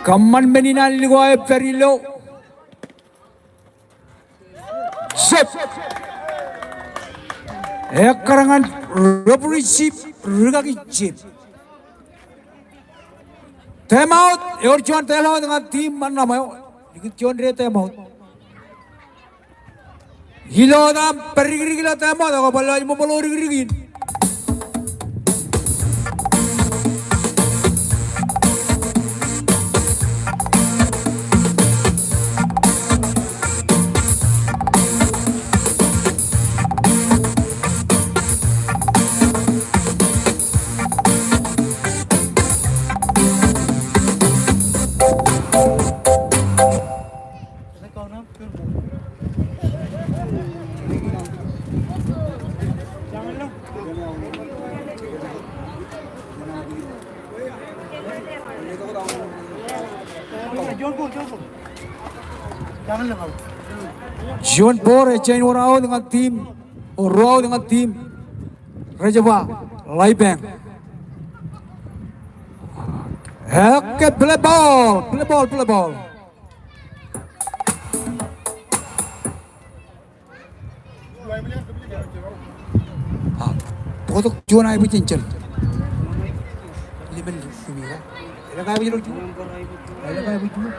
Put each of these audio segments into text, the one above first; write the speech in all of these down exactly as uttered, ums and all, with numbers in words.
Kōṃṃan men in an likao eo pād ilo. Jab. Ekkar ñan referee jab, rūkaki jab. Time out, ewōr juon time out ñan team ṃan ṇaṃ eo. Likūt juon deo time out. Ilo aō pād dikdik ilo time out, ak bar lewōj ṃōṃōḷ dikdik in. Juon ball ej jañin wōr out ñan team, o ruo out ñan team Rejaba, Laipāng. Ekwe, play ball, play ball, play ball. A, bōktok juon aebōj eṇ jān. Lemon lemon eo. Elōñ aebōj ilo juon. Elōñ aebōj juon.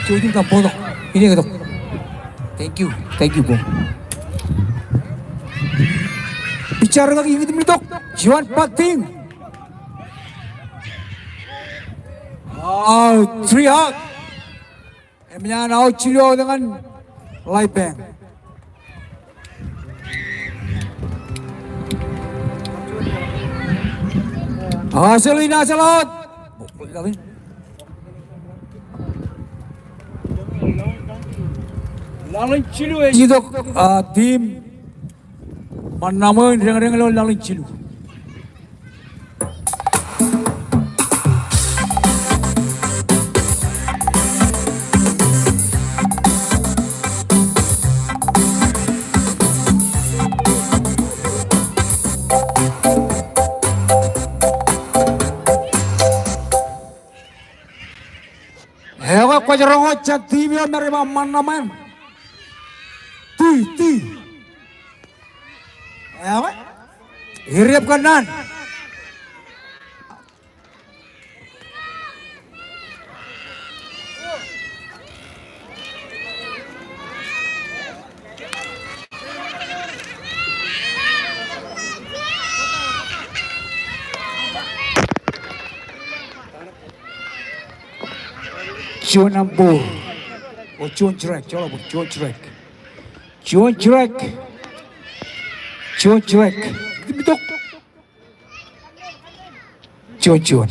Juon in kaṃ bōktok. Inektok. Thank you. Thank you, bro. Pitcher eo ej iñtimlitok. Juon batting. Out, three out. Eṃōj an out jilu out ñan Laipāng. Asel in, asel out. Laḷ in jilu ej itok, a, team ṃan ṇaṃ eo in deñdeñ ilo laḷ in jilu. Ekwe, kwōj roñ wōt jān team eo me rej ba ṃan ṇaṃ eo. Ti, ti. Ekwe. Iriep kōnnaan. Juon ball. O juon strike, joḷọk ball, juon strike. Juon strike. Juon strike. Juon, juon.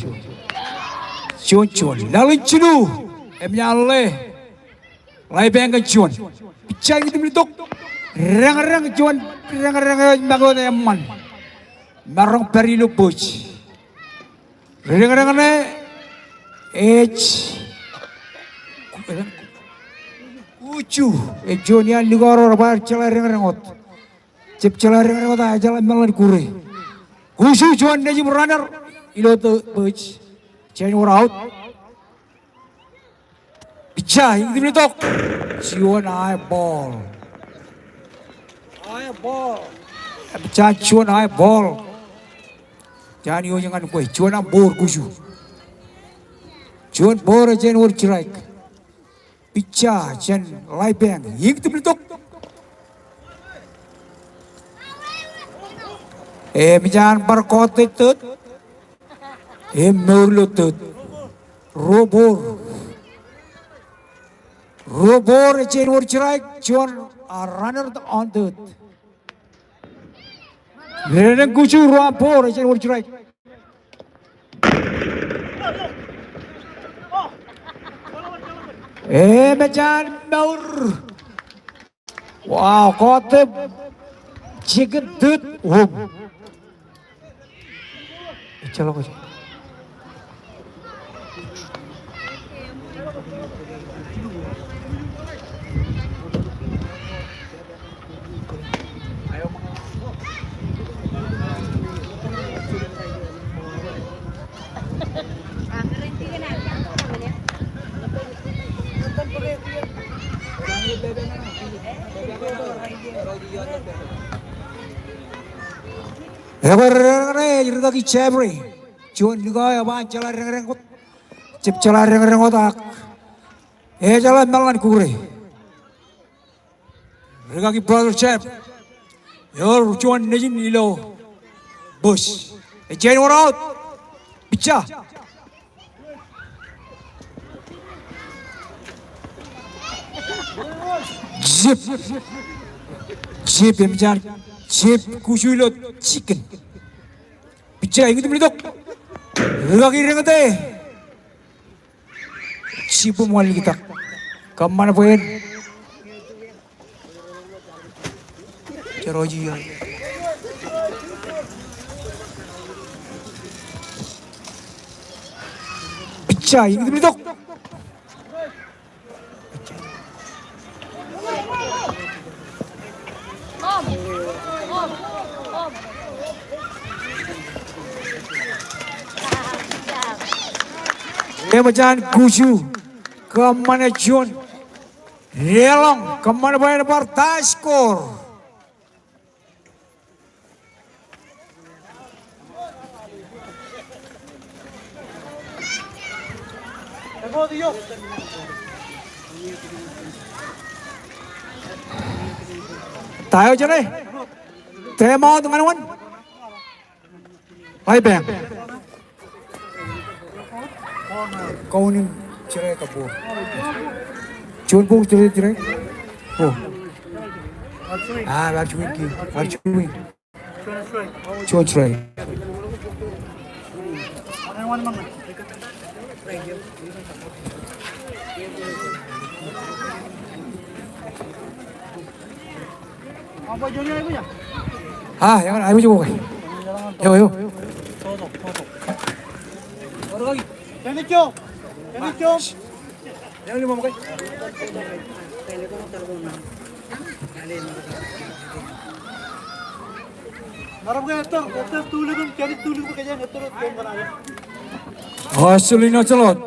Juon, juon. Laḷ in jilu. Eṃōj an ḷe. Laipāng kōn juon. Pitcher eo iñtimlitok. Deñdeñ juon. Deñdeñ eo ej make wōt eṃṃan. Maroñ pād ilo bōj. Deñdeñ ṇe ej. Kuju. Ej juon iaan likao ro rej ba jeḷā deñdeñ wōt. Jab jeḷā deñdeñ wōt, a jeḷā meḷeḷe in kure. Kuju juon nejim runner ilo third base. Jān wōr out. Pitcher iñtimlitok. Juon ae ball. Ae ball. Pitcher juon ae ball. Jān ijo ñan kwe. Juon ae ball Kuju. Juon ball jān wōr strike. Pitcher jān Laipāng, iñtimlitok. Eṃōj an bar kọọte third. Emour ilo third. Ruo ball. Ruo ball jān wōr strike, juon, a, runner on third. Deñdeñ Kuju, ruo ball jān wōr strike. Eṃōj an mour. Wow, kọọte jikin third, home. Ejjeḷọk ej. Ekwe, rereñreñ ej rikaki Jeffrey. Juon likao eo ej ba jeḷā reñreñ wōt. Jab jeḷā reñreñ wōt ak ejeḷā meḷan kure. Rikaki Brother Jeff. Ewōr juon nejin ilo bōs. Ej jañin wōr aut. Pija. Jab. Jab, eṃōj an jab kuju ilo jikin. Pija, eñitimjuon itok. Rikaki Reñte. Jab im wanliktak. Kōṃṃan bwe en Pija, eñitimjuon itok. Eṃōj an kuju. Kōṃṃane juon. Deḷọñ, kōṃṃan bwe en bar tie score. Tie eo jeṇe. Time out ñan wōn? Ḷaibōñ. Kaunin strike ball. Juon ball strike, strike. Oh. Ah, bar swing ki. Bar swing. Juon strike. Ah, eñin, aikuj ko kai. Eo, eo. Hustle in, hustle in.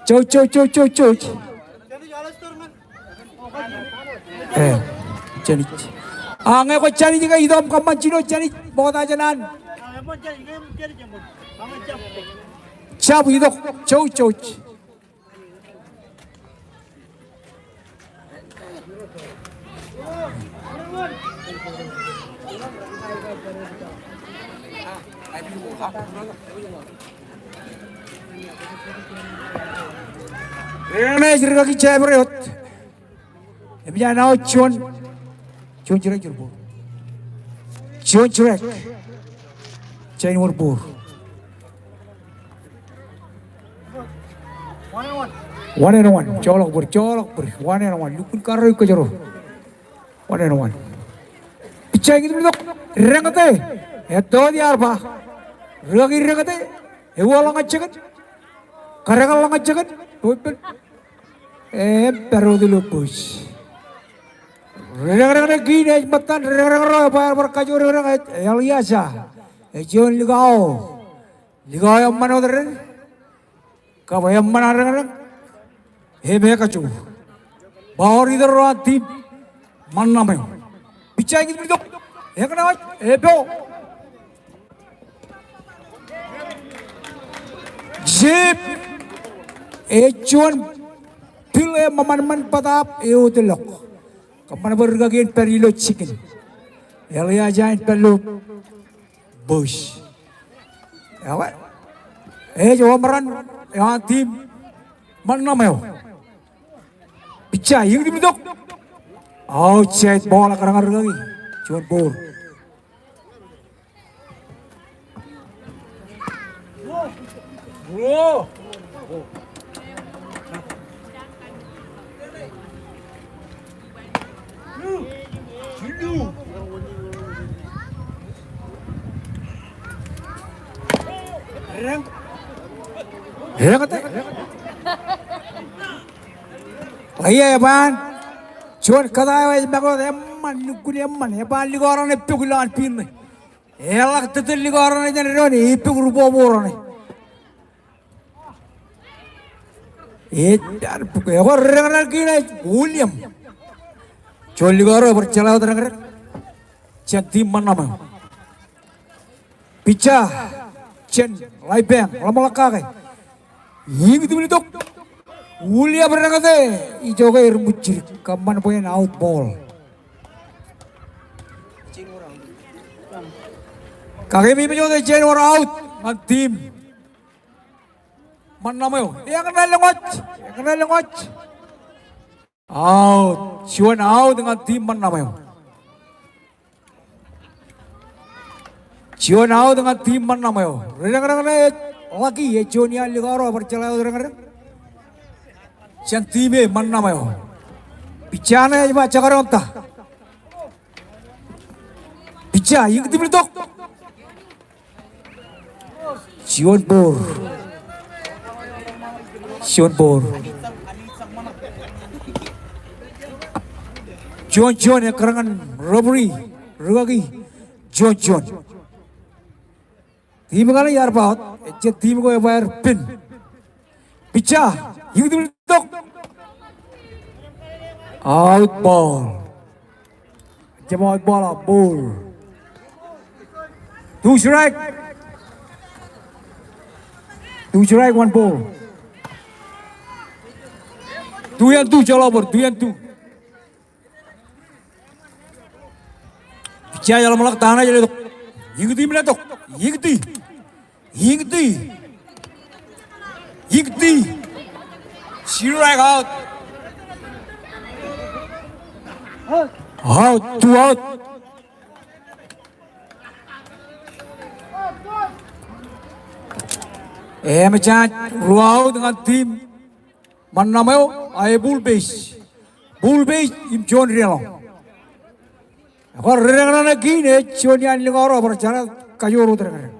Jouj, jouj, jouj, jouj, jouj. Eh, Janij. A, ñe kwōj Janij ke itok im kōṃṃan jino Janij, ṃokta jān an. Jab itok, jouj, jouj. Renaaj rikaki Jeffrey wōt. Eṃōj an aō juon, juon strike, juon ball. Juon strike. Jān wōr ball. One and one. Joḷọk bōd, joḷọk bōd. One and one. Lukkuun karreo ikkōjro. One and one. Pitcher eñitimjuon itok. Reñte. Etto wōt iar ba. Rikaki Reñte. Ewōr ḷōñak jekōn. Kōrā ḷōñak jekōn. Ewōr pen. Im pād wōt ilo bōs. Rereñreñ kein ej ṃōttan rereñreñ ro bar kajoor rereñreñ ej Elias. Ej juon likao. Likao eṃṃan wōt ren. Kab eṃṃan an reñreñ. Im ekajoor. Ba wōr itok ro an team Ṃaṇṇam eo. Pitcher eñitimjuon itok. Ekōṇaan ej epeo. Jab. Ej juon pil eo eṃṃanṃan bōtaab eutiḷọk. Kōṃṃan bwe rikaki en pād ilo jikin. Elias en pād ilo bōs. Ekwe. Ej home run eo an team Ṃaṇṇam eo. Pitcher eñitimjuon itok. Outside ball, ekōṇaan rikaki. Juon ball. Reñte. Ḷeo eo eban. Juon kōta eo ej make wōt eṃṃan, lukkuun eṃṃan. Eban likao raṇe epok ilowaan field ṇe. Eḷak tōtōl likao raṇe jān doon, epok rubobo raṇe. Ej, ekwe rereñreñ kein ej William. Juon likao ro bar jeḷā wōt reñreñ. jān team Ṃannam eo. Pija jān Laibang, ḷōmṇak kake. Iñtimiḷ tok. Uliap deñōte, ijoke erbwijjid, kōṃṃan bwe en out ball. Kake im ej wōt e jān wōr out ñan team Ṃannam eo. Eñṇe lōñwōj, eñṇe lōñwōj. Out. Juon out ñan team Ṃannam eo. Juon out ñan team Ṃannam eo. Redeñdeñ ṇe ej Lucky, ej juon iaan likao ro bar jeḷā wōt redeñdeñ jān team e Ṃannam eo. Pija ṇe ej ba jekdọọn ta. Pija, iñtimiḷ tok. Juon ball. Juon ball. Juon juon, ekkar ñan referee, rikaki. Juon juon. Team kaṇe iar ba out, ejjab team ko ej ba aer pin. Pija, iñtimiḷ tok. Out ball. Jab out ball, a ball. Two strike. Two strike, one ball. Two and two, joḷọk ball, two and two. Pija eḷap ḷọk ta ṇe ej letok. Iñti im letok. Iñti. Iñti. Iñti. Strike out. Out, two out. Eṃōj an ruo out ñan team Ṃannam eo, a e full base. Full base im juon deḷọñ. Ekwe redeñdeñ ṇe kein ej juon iaan likao ro bar jeḷā kajoor wōt redeñdeñ.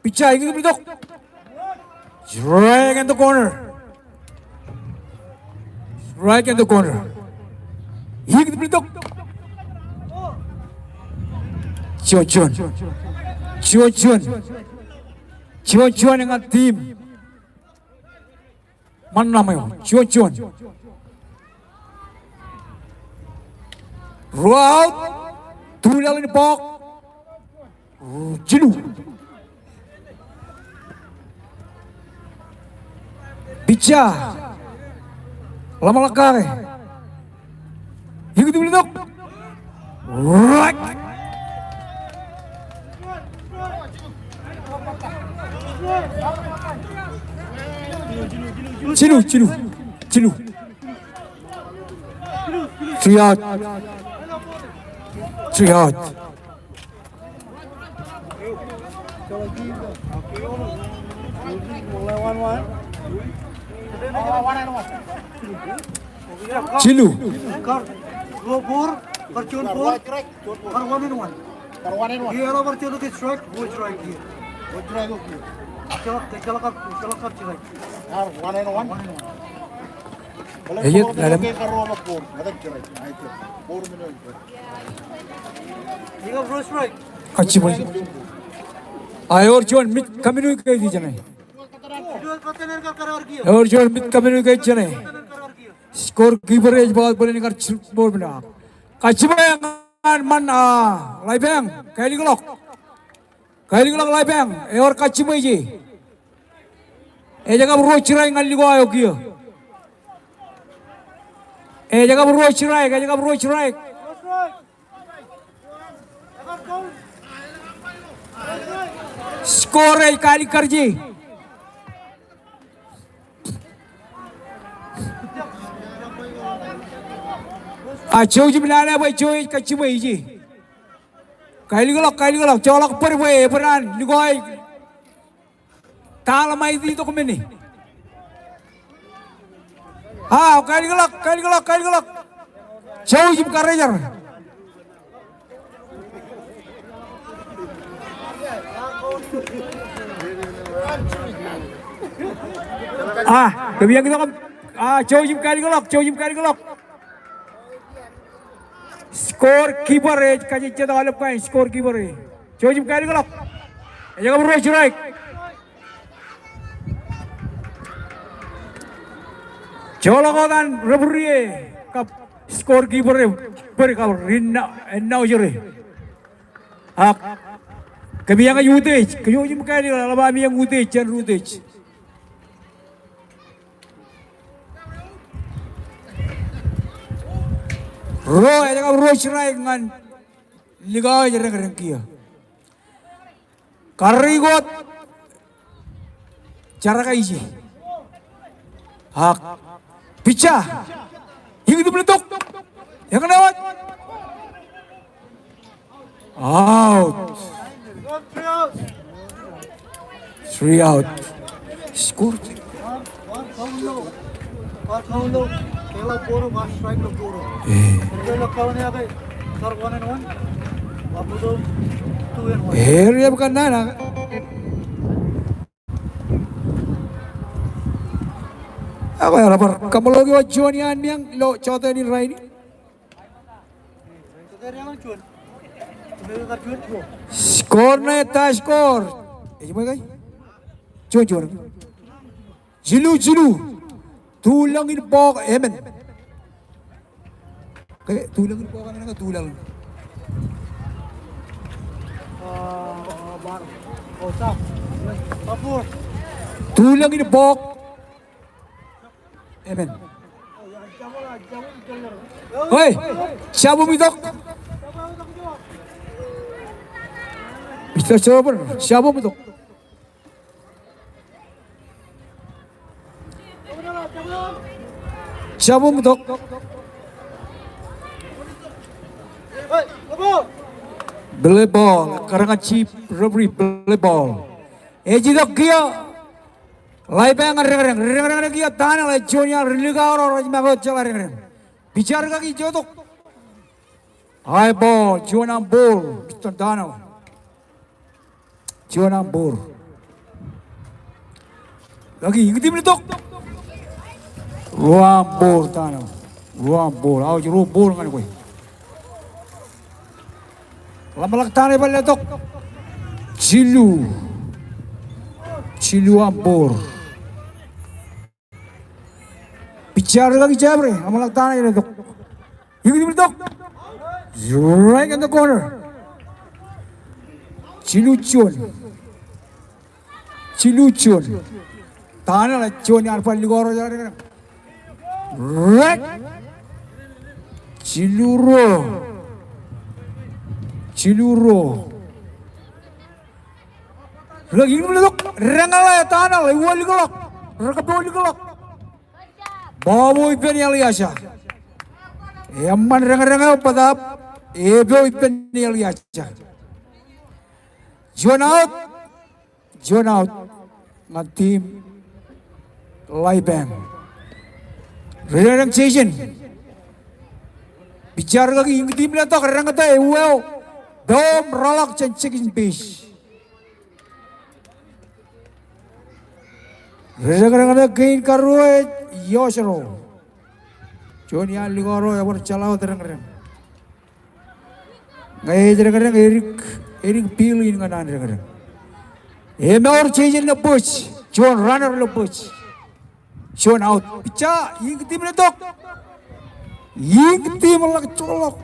Pija, iñtimiḷ tok. Strike in the corner. Strike in the corner. Iñtimiḷ tok. Juon juon. Juon juon. Juon juon ñan team Ṃannam eo, juon juon. Ruo out, tu laḷ in bọọk, jilu. Pija, ḷōmṇak kake. Iñtimiḷ tok. Right. Jilu, jilu, jilu. Three out. Three out. Jilu. Kar ruo ball, kar juon ball, kar one and one. Kar one and one. Kiiō bar juon strike, ruo strike kiiō. Ruo strike kiiō. Jeḷā, jeḷā kab, jeḷā kab strike. Kar one and one. One and one. Ej, ḷalem. Kar ruo ball, kar strike. Ej, ball men eo. Kajjimwe. A ewōr juon miscommunication e. Ewōr juon miscommunication e. Scorekeeper ej ba bōlen kar juon ball men. Kajjimwe ñan ṃan, a, Laibang, kailiklọk. Kailiklọk Laibang, ewōr kajjimwe ije. Ej kab ruo strike ñan likao eo kiiō. Ej kab ruo strike, ej kab ruo strike. Score ej kaalikkar ije. A jouj im lale bwe jouj ej kajjimwe ije. Kailiklọk, kailiklọk, joḷọk bōd bwe ebōd an likao eo. Taḷ ṃae ej itok men e. A, kailiklọk, kailiklọk, kailiklọk. Jouj im karejar. A, kōm itok im, a, jouj im kailiklọk, jouj im kailiklọk. Scorekeeper ej kajejjet aolep kain, scorekeeper e. Jouj im kailiklọk. Ej kab ruo strike. Joḷọk wōt an referee e kab scorekeeper e, bōd kab ri announcer e. Ak kōm iaan utiej, kōj wōj im kāālōt, eḷap ami iaan utiej jān rutiej. Ro, ej kab ro strike ñan likao ej reñreñ kiiō. Karreoik wōt jar kaije. Ak pitcher, iñitim letok. Eñṇe wōt. Out. Three out. Score. Eh. Area of Kanana. Ak ear bar kaṃṃoolol eo juon iaan miañ ilo jota in rainin. Score ṇe, tie score. Ej ṃōj ke? Juon juon. Jilu jilu. Tulōñ in bọọk emān. Ke tulōñ in bọọk emān ke tulōñ? Tulōñ in bọọk emān. Oi, jab im itok. Mister Sobor, jab im itok. Jab im itok. Play ball, kōrā ñan chief referee, play ball. Ej itok kiiō. Laibāñ reñreñ, reñreñ kiiō, tunnel, ej juon iaar likao ro rej make wōt jeḷā reñreñ. Pitcher kaki ej itok. High ball, juon aṃ ball, Mister Tunnel. Juon aṃ ball. Kaki iñitim letok. Ruo aṃ ball, Tunnel. Ruo aṃ ball. Aoj ruo ball ñan kwe. Ḷōmṇak Tunnel ej bar letok. Jilu. Jilu aṃ ball. Pitcher kaki jab ro, ḷōmṇak Tunnel ej letok. Iñitim letok. Right in the corner. Jilu juon. Jilu juon. Tunnel ej juon iaar bar likao ro jeḷā reñreñ. Right. Jilu ruo. Jilu ruo. Ri kaki iñitim letok, reñeḷā Tunnel, ewōr likḷọk, rekab ewōr likḷọk. Ball eo ippān Elijah. Eṃṃan reñreñ eo bōtaab, epād ippān Elijah. Juon out, juon out ñan team Laibāñ. Ri reñreñ Jason. Pitcher kaki iñitim letok, reñtok eo, eo. Bōm rọọlḷọk jān second base. Ri reñreñ ṇe kein karuo ej iọjro. Juon iaan likao ro ebar jeḷā wōt reñreñ. Ñe ej reñreñ edik, edik field in ñan an reñreñ. Emour Jason ilo bōj, juon runner ilo bōj. Juon out. Pitcher, iñitim letok. Iñitim ḷọk joḷọk.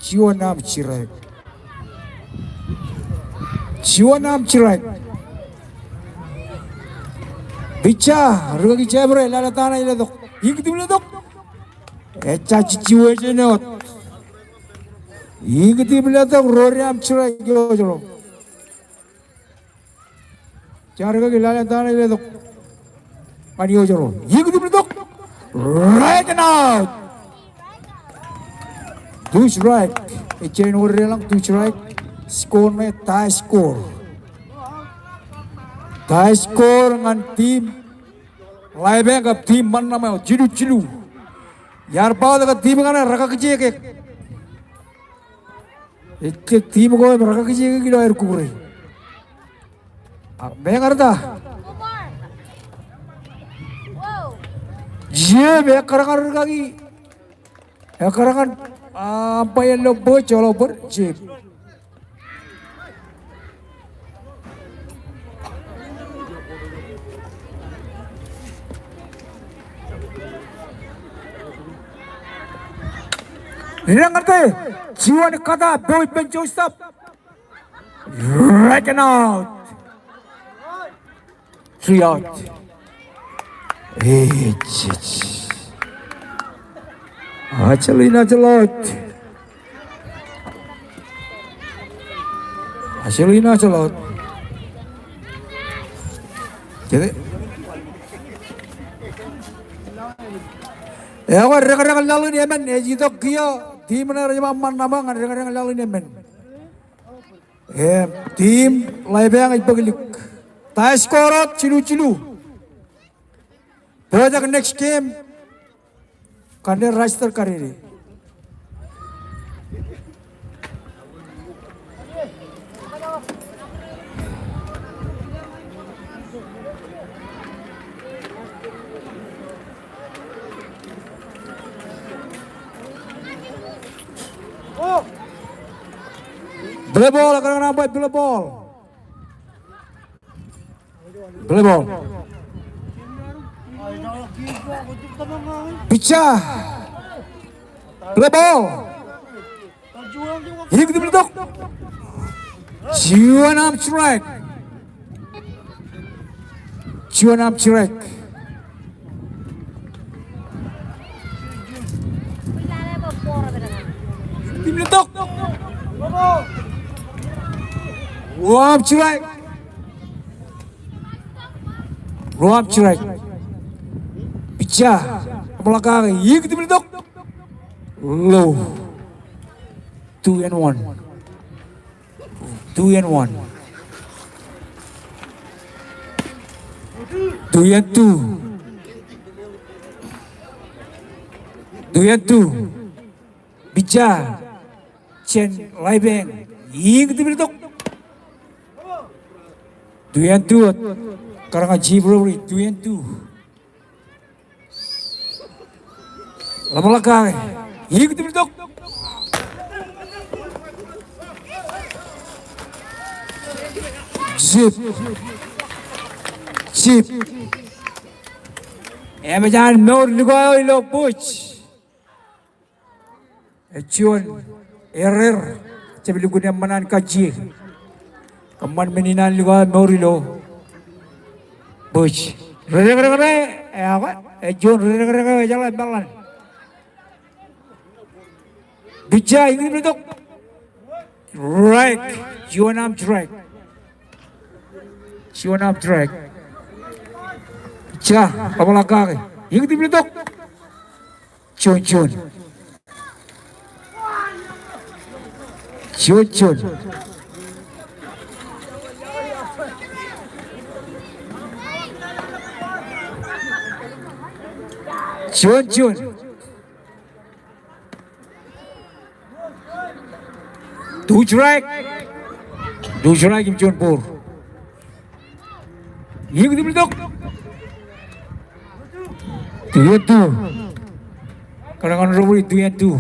Juon aṃ strike. Juon aṃ strike. Pitcher, ri kaki jab ro, lale Tunnel ej letok. Iñitim letok. Ejja situation eo wōt. Iñitim letok, ro ri aṃ strike, iọjro. Jar kaki lale Tunnel ej letok. Ñan iọjro. Iñitim letok. Right and out. Two strike. Ejjañin wōr deḷọñ, two strike. Score ṇe tie score. Tie score ñan team Laibāñ kab team ṃōṇōṇō eo, jilu jilu. Iaar ba wōt ke team kaṇe rekakijekek. Ejjab team ko im rekakijekek ilo aer kukure. Ak meñe ear ta. Jab ekkar ñan ri kaki. Ekkar ñan, ah, umpire ilo bōj, joḷọk bōd, jab. Ri reñreñ ñan te, juon kata, epād ippān shortstop. Strike and out. Three out. Ej, ej. Ajjeḷ in ajjeḷọk. Ajjeḷ in ajjeḷọk. Jete. Ekwe, deñdeñ laḷ in emān, ej itok kiiō, team ṇe rej ba ṃan ṇa ṃōk ñan deñdeñ laḷ in emān. Im, team Laebaeñ ej bōk lik. Tie score wōt, jilu jilu. Bōjrak next game. Kōn rej roster karier. Play ball, kōrā kōn umpire, play ball. Play ball. Pitcher. Play ball. Iiō, kūtūm ḷe tok. Juon arm strike. Juon arm strike. Kūtūm ḷe tok. Ruo arm strike. Ruo arm strike. Pitcher. Ṃōḷā kake. Iiō, kūtūm ḷe tok. Low. Two and one. Two and one. Two and two. Two and two. Pitcher jān Laebaeñ. Iiō, kūtūm ḷe tok. Two and two. Kōrā ñan Chief Referee, two and two. Ḷōmṇak kake. Iiō, kūtūm ḷe tok. Chief. Chief. Emōj an mour likao ilo bōj. Ej juon error, jab lukkuun eṃṃan an kajjie. Kōṃṃan men in an likao mour ilo bōj. Ri deñdeñ ṇe, ekwe, ej juon ri deñdeñ eo ejeḷā meḷan. Pitcher, iiō, kūtūm ḷe tok. Strike. Juon arm strike. Juon arm strike. Pitcher, ḷōmṇak kake. Iiō, kūtūm ḷe tok. Juon, juon. Juon, juon. Juon, juon. Two strike. Two strike im juon ball. Iiō, kūtūm ḷe tok. Two and two. Kōrā ñan referee, two and two.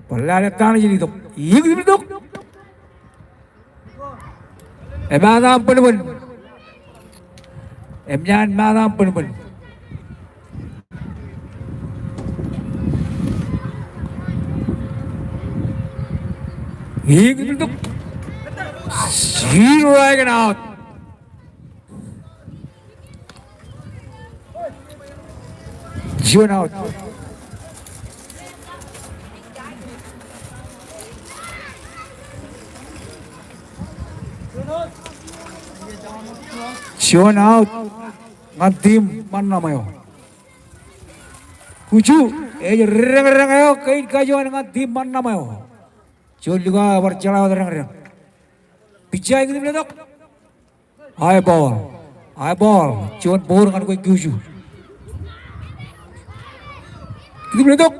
Bar lale etan ej itok. Iiō, kūtūm ḷe tok. Emaat aṃ bōnbōn. Eṃōj an maat aṃ bōnbōn. Iiō, kūtūm ḷe tok. Strike and out. Juon out. Juon out ñan team ṃan ṇa eo. Kuju, ej ri deñdeñ eo kein kajuon ñan team ṃan ṇa eo. Juon likao bar jeḷā wōt deñdeñ. Pitcher, iiō, kūtūm ḷe tok. High ball. High ball. Juon ball ñan kwe Kuju. Kūtūm ḷe tok.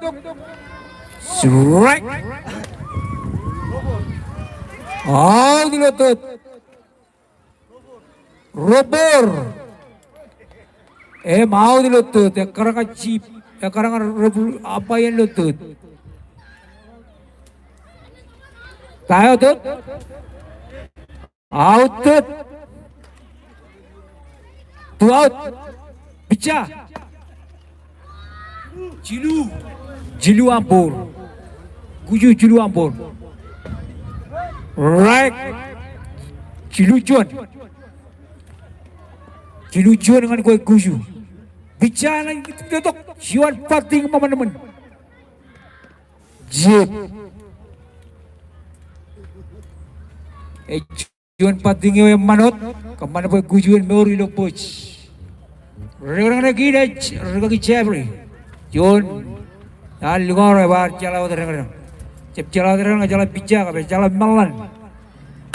Strike. Out ilo third. Ruo ball. Im out ilo third. Ekkar ñan Chief. Ekkar ñan umpire ilo third. Tie eo third. Out third. Two out. Pitcher. Jilu. Jilu aṃ ball. Kuju jilu aṃ ball. Strike. Jilu juon. Jilu juon ñan kwe Kuju. Pitcher eo ej itok, juon batting ṃōṃan ṃōṃan. Jab. Ej juon batting eo eṃṃan wōt, kōṃṃan bwe Kuju en mour ilo bōj. Reñreñ ṇe kiin ej rikaki Jeffrey. Juon an lukkuun eo ebar jeḷā wōt reñreñ. Jab jeḷā wōt reñreñ, jeḷā pitcher, kab jeḷā meḷan.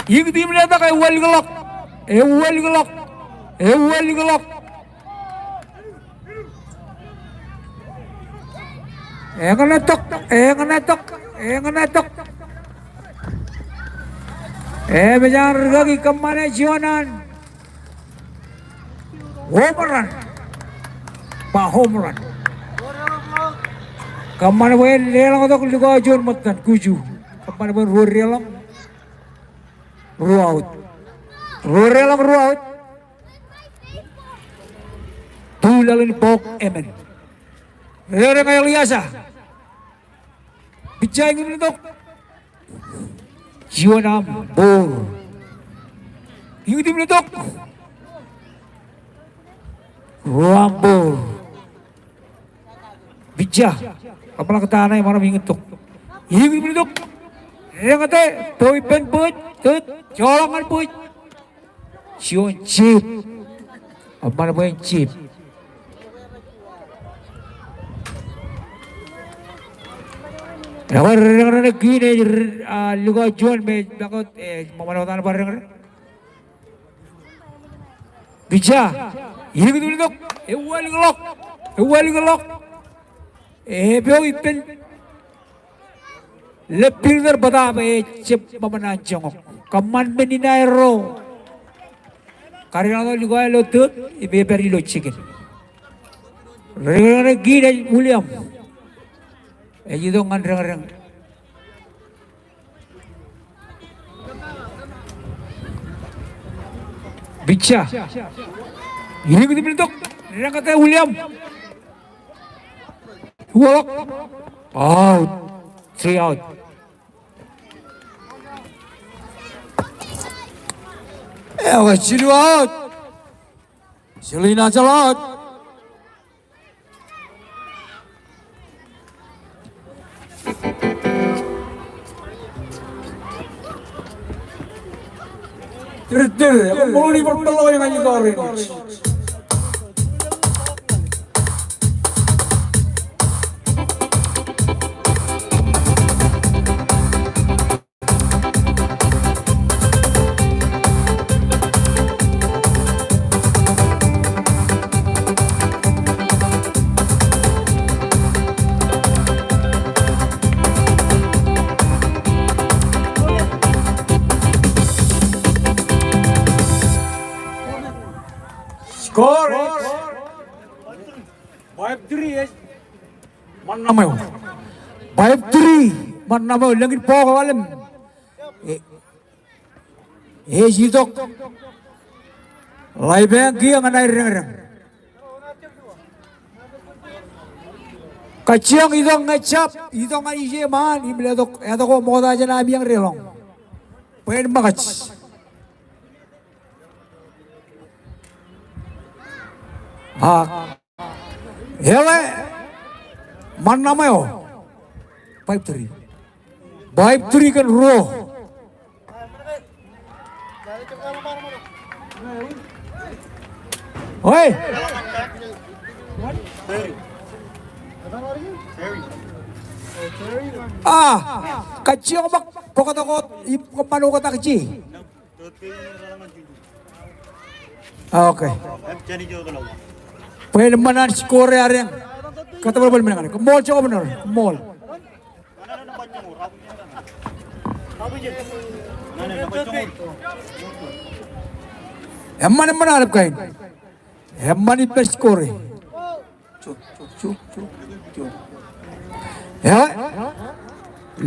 Iññitim letok, ewōr ḷọk, ewōr ḷọk, ewōr ḷọk. Eñṇe tok, eñṇe tok, eñṇe tok. Emōj an rikaki kōṃṃane juon an home run. Ba home run. Kōṃṃan bwe en leḷọk tok lukkuun juon ṃōttan Kuju. Kōṃṃan bwe en ruo deḷọñ. Ruo out. Ruo deḷọñ ruo out. Tu laḷ in bọọk emān. Reñreñ Eliasa. Pitcher iññitim letok. Juon arm ball. Iññitim letok. Ruo arm ball. Pitcher. Kōmeḷeḷe ta ṇe, ṃōṇōṇō iññitok. Iññitim letok. Reñate, to ippān bōj, to joḷọk ñan bōj. Juon jab. Kōṃṃan bwe en jab. Ekwe reñreñ ṇe kiin ej, a, lukkuun juon me ej ṃakūt, ej ṃōṃan wōt an bar reñreñ. Pitcher, iññitim letok, ewōr ḷọk, ewōr ḷọk. Epeo ippān left fielder bōtaab ejjab ṃōṃan an joñak. Kōṃṃan men in aerro. Kar itok lukkuun ilo third, im epād ilo second. Reñreñ ṇe kiin ej William. Ej itok ñan reñreñ. Pitcher. Iññitim letok. Reñate William. Walk. Out. Three out. Eo, jilu out. Jilu in ajeḷ out. Tōre, tōre, eṃṃan ṃōk in bar peḷḷọk ñan ikōrein. Score. Five three, yes. Ṃan ṇam eo. Five three, ṃan ṇam eo, lōñ in bọọk ḷalem. E, ej itok. Ḷaibāñ kiiō ñan aer reñreñ. Kajjioñ itok ñe jab, itok ñan ije ṃaan, im letok, etok ṃokta jān ami eo deḷọñ. Bwe en ṃōkaj. A, eḷe, ṃan ṇam eo. Five three. Five three kōn ruo. Oi. A, kajjioñ ṃōk, bōktok wōt, im kōṃṃan oktak ije. Okay. Bwe en ṃōṇōṇō an score eo adeañ. Kōtōpar bōlen men kaṇe. Koṃṃool Jokbnor. Koṃṃool. Eṃṃan, eṃṃan aolep kain. Eṃṃan ippān score. Eḷe,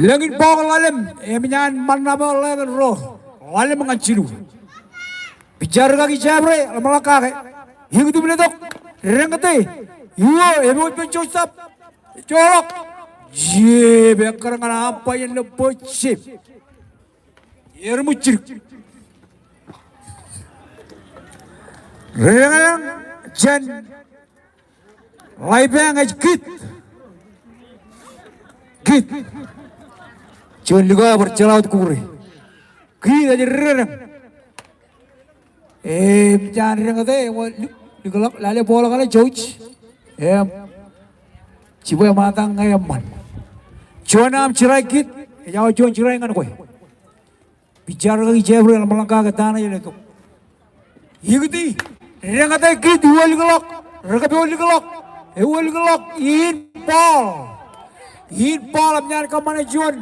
lōñ in bọọk ḷalem, emōj an ṃan ṇam eo ḷe kōn ruo, ḷalem ñan jilu. Pitcher rikaki Jeffrey, ḷōmṇak kake. Iññitim letok, reñate, iuo, epojpon Joseph, joḷọk. Jab, ekkar ñan umpire ilo bōjjab. Ermujjirk. Redeñdeñ jān Laebañ ej Kit. Kit. Juon likao ej bar jeḷā wōt kukure. Kit ej redeñdeñ. Im jaan deñōte, im lik-, likḷọk, lale ball kaṇe, jouj. Im jibwe ṃatak ñe eṃṃan. Juon arm strike Kit, ej awa juon strike ñan kwe. Pitcher rikaki jabdewōt eḷapḷọk kake ta ṇe ej letok. Ikiti, deñōte Kit, ewi likḷọk, rekōpoolikḷọk, ewi likḷọk, in ball. In ball, im jaan kōṃṃane juon.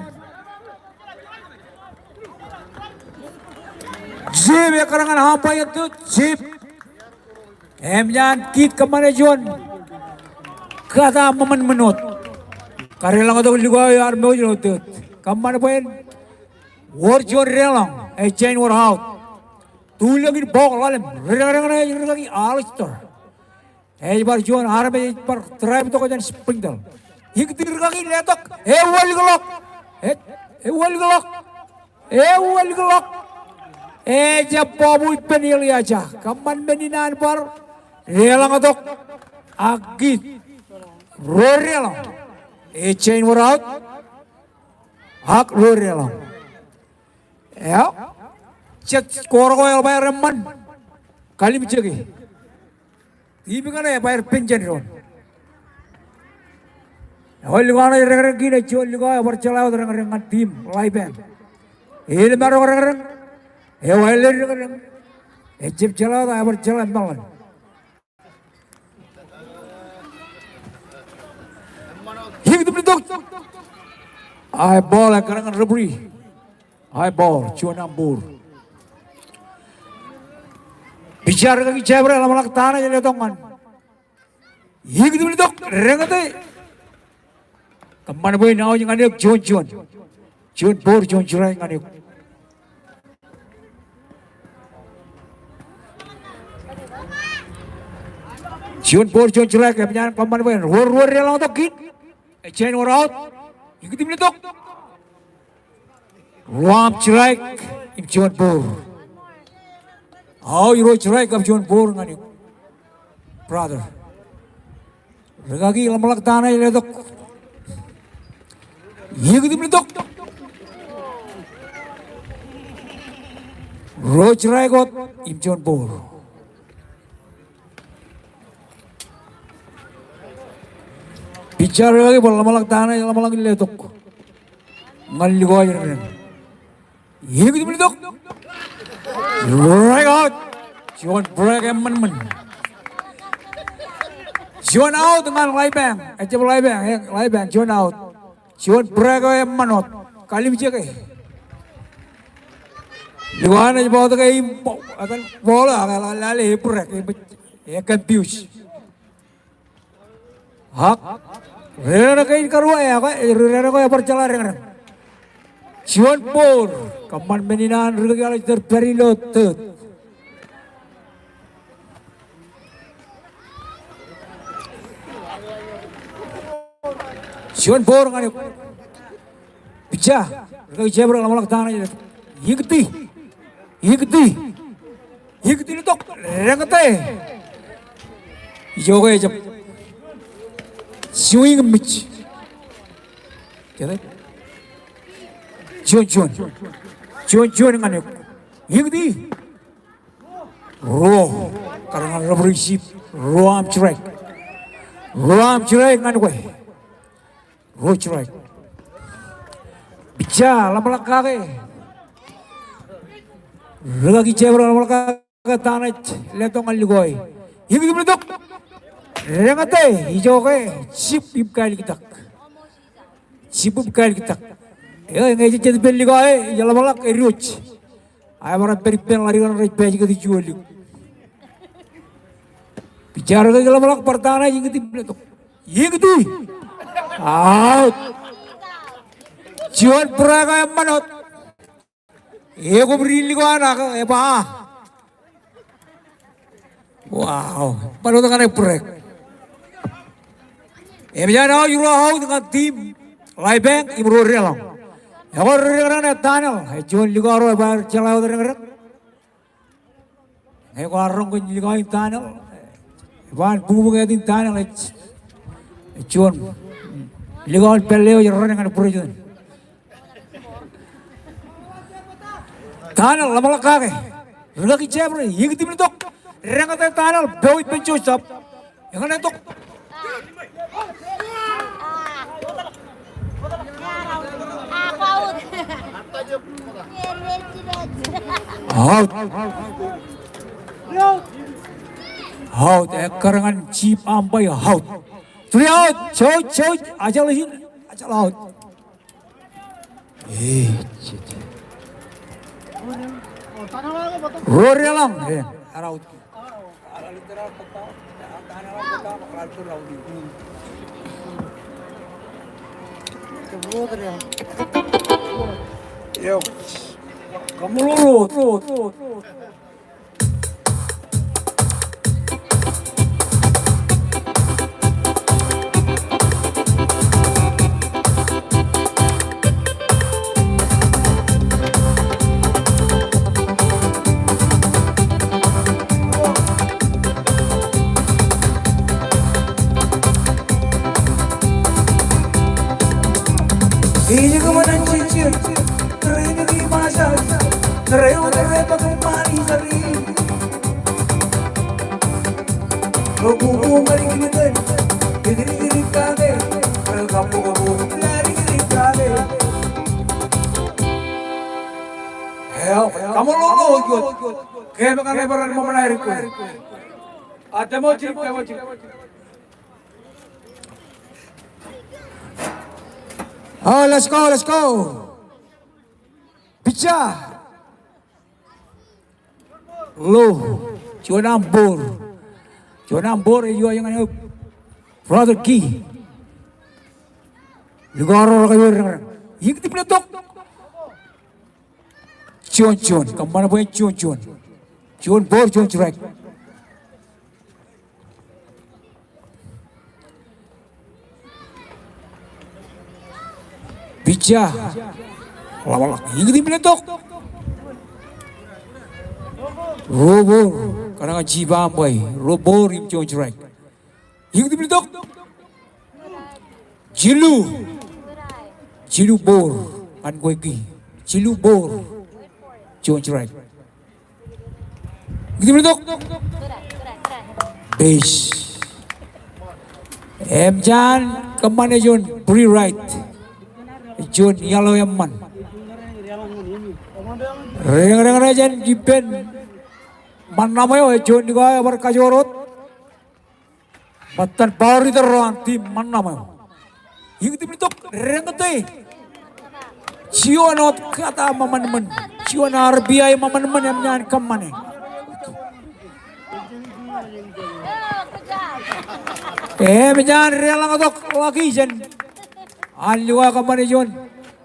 Jab, ekkar ñan umpire, jab. Im jaan Kit kōṃṃane juon kata ṃōṃan men wōt. Kadeḷọñtok likao eo ear mouj ilo tōt. Kōṃṃan bwe en wōr juon deḷọñ, ej jañin wōr out. Tulōñ in ball, ḷalem, redeñdeñ ṇe ej rikaki Alistair. Ej bar juon armej ej bar drive tok jān spring tok. Ikiti rikaki letok, ewi likḷọk. E-, ewi likḷọk. Ewi likḷọk. Ejjab bọọbu ippān Elijah. Kōṃṃan men in an bar deḷọñtok ak Kit. Ruo deḷọñ. Ej jañin wōr out. Ak ruo deḷọñ. Eo. Jet kor ko eḷap aer eṃṃan. Kalimjeke. Team kaṇe ej bar pen jān doon. Eo, likao ṇe ej deñdeñ kein, ej juon likao ej bar jeḷā wōt deñdeñ ñan team Laebañ. Āliṃaro deñdeñ. Eo, ālōñ deñdeñ. Ejjab jeḷā wōt, ej bar jeḷā meḷeḷe. Ikiti im letok. Ae ball, ekkar ñan referee. Ae ball, juon arm ball. Pitcher rikaki jabdewōt eḷapḷọk ta ṇe ej letok ñan. Ikiti im letok, deñōte. Kōṃṃan bwe en aoj ñan eok juon juon. Juon ball, juon strike ñan eok. Juon ball, juon strike, im jaan kōṃṃan bwe en wōr ruo deḷọñ tok Kit. Ej jañin wōr out. Ikiti im letok. Ruo arm strike im juon ball. Aoj ruo strike kab juon ball ñan eok, brother. Rikaki eḷapḷọk ta ṇe ej letok. Ikiti im letok. Ruo strike wōt im juon ball. Pitcher rikaki bar ḷapḷọk ta ṇe ej ḷapḷọk in letok ñan likao eo ren. Ikiti im letok. Strike out. Juon break eṃṃanṃan. Juon out ñan Laebañ. Ejjab Laebañ, e, Laebañ, juon out. Juon break eo eṃṃan wōt. Kalimjeke. Likao ṇe ej bọọtōk e im ball, etan ball, ak lale e break, e confuse. Ak, redeñdeñ kein karuo, e, ak, e, redeñdeñ ko ej bar jeḷā deñdeñ. Juon ball, kōṃṃan men in an rikaki Alistair pād ilo tōt. Juon ball ñan eok. Pitcher, rikaki jabdewōt eḷapḷọk ta ṇe ej letok. Ikiti. Ikiti. Ikiti im letok. Deñōte. Ijoke ejjab. Swing im miss. Juon, juon. Juon, juon ñan eok. Ikiti. Ruo. Ekkar ñan referee jab. Ruo arm strike. Ruo arm strike ñan kwe. Ruo strike. Pitcher, ḷapḷọk kake. Rikaki jabdewōt ḷapḷọk kake ta ṇe ej letok ñan likao e. Ikiti im letok. Deñōte, ijoke, jab im kaliktak. Jab im kaliktak. Eo, ñe ejejjet ippān likao e, ej ḷapḷọk ediwōj. Ak ebar pād ippān ḷadik eṇ rej pāj kōt juon lik. Pitcher rikaki ḷapḷọk bar ta ṇe ej ikiti im letok. Ikiti. Out. Juon break eo eṃṃan wōt. Ekōb ri likao ṇe ak eba. Wow. Bar wōt kaṇe break. Im jaan aoj ruo out ñan team Laebañ im ruo deḷọñ. Ekwe, ri-, ri-, ri-, Daniel, ej juon likao ro, ebar jeḷā wōt reñdreñ. Ñe kwaar roñ kōn likao in Daniel, ej ba bukbukāt in Daniel, ej, ej juon likao in pālle eo ej rōṇe ñan Bwūrejtōn. Daniel, ḷōmṇak kake. Rikaki jab ro, iiō kōn tim in tok. Reñtata Daniel, pād ippān Joseph. Eñin tok. Out. Out. Ekkar ñan Chief umpire, out. Three out. Jouj, jouj. Ajjeḷ ijin. Ajjeḷ, out. Ej, ej. Ruo deḷọñ, ej, ear out. Eo. Kaṃṃoolol, ruo, ruo, ruo. Eo, kaṃṃoolol wōt. Kemān bar ṃōṃan aer kwe. A, demo jidik, demo jidik. Oh, let's go, let's go. Pitcher. Lo, juon aṃ ball. Juon aṃ ball, ej iwōj ñan eok. Brother Key. Likao ro rekar iwōj reñdreñ. Iiō kōn tim in tok. Juon, juon. Kōṃṃan bwe juon, juon. Juon ball, juon strike. Pitcher. Ḷōmṇak. Iiō kōn tim in tok. Ruo ball. Kōṇaan Chief umpire. Ruo ball im juon strike. Iiō kōn tim in tok. Jilu. Jilu ball. Ñan kwe Key. Jilu ball. Juon strike. Iiō kōn tim in tok. Base. Emōj an kōṃṃane juon Bree Wright. Juon yellow eṃṃan. Reñdreñ ro jān ippān ṃannaṃ eo, ej juon likao eo ebar kajoor wōt. Ṃōttan power hitter ro an team ṃannaṃ eo. Iiō kōn tim in tok, reñtata. Juon wōt kōta ṃōṃanṃōn. Juon R B I ṃōṃanṃōn emōj an kōṃṃane. Emōj an deḷọñ tok ḷọk jān an likao kōṃṃane juon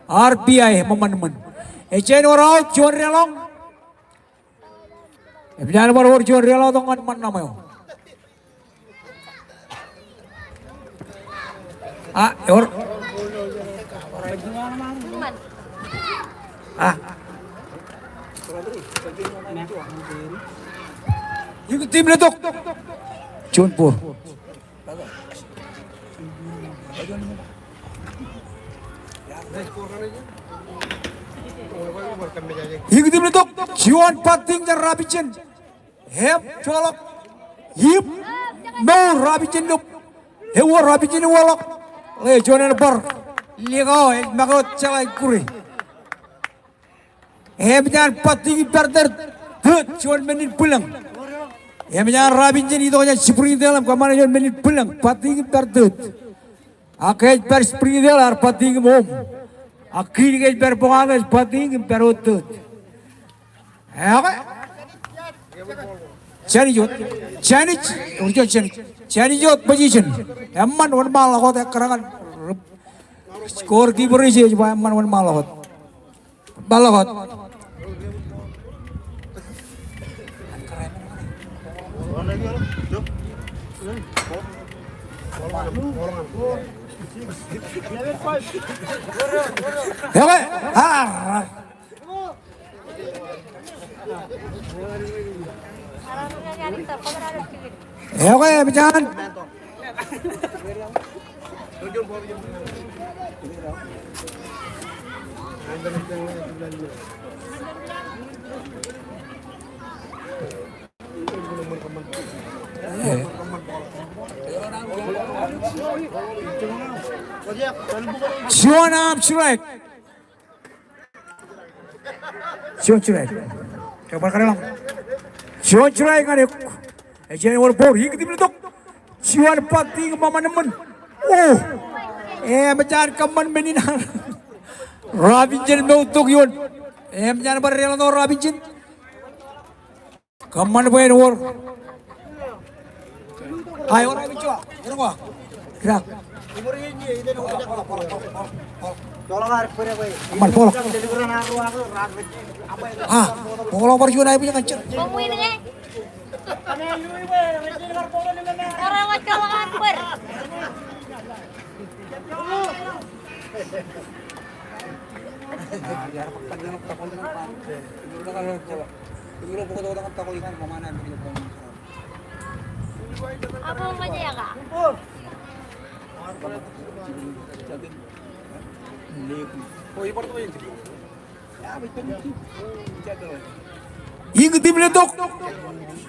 R B I ṃōṃanṃōn. Ej jen wōr out, juon deḷọñ. Emōj an bar wōr juon deḷọñ tok ñan ṃannaṃ eo. A, ewōr. A. Iiō kōn tim in tok. Juon ball. Iiō kōn tim in tok. Juon batting jān Robinson. Im, joḷọk. Im, mour, Robinson lop. Ewi Robinson, ewi ḷọk. Ḷe, juon ānbōr. Likao, ej make wōt jeḷā ikkure. Emōj an batting im pād third. Third, juon men in bwilōñ. Emōj an Robinson itok jān Springdale im kōṃṃane juon men in bwilōñ. Batting im pād third. Ak ke ej pād Springdale ear batting im home. Ak kiin ke ej pād pokake ej batting im pād wōt third. Ekwe. Jānij wōt. Jānij. Ewōr juon jānij. Jānij wōt position. Eṃṃan wōnṃaanḷọk wōt ekkar ñan scorekeeper eo ej ba eṃṃan wōnṃaanḷọk wōt. Ṃaanḷọk wōt. Ekwe, ar. Ekwe, emōj an. Juon arm strike. Juon strike. Juon strike ñan eok. Ej jen wōr ball. Iñkū timiletok. Juon bat iñkū ṃōṃan eṃṃan. O. Emōj an kōṃṃan men in an Robinson, mour tok ioon. Emōj an bar deḷọñ Robinson. Kōṃṃan bwe en wōr. Ai, wōr Robinson. Wōr ko. Rak. Kōṃṃan ball. A, ball bar juon ai bwe ñan jet. Iñkū timiletok.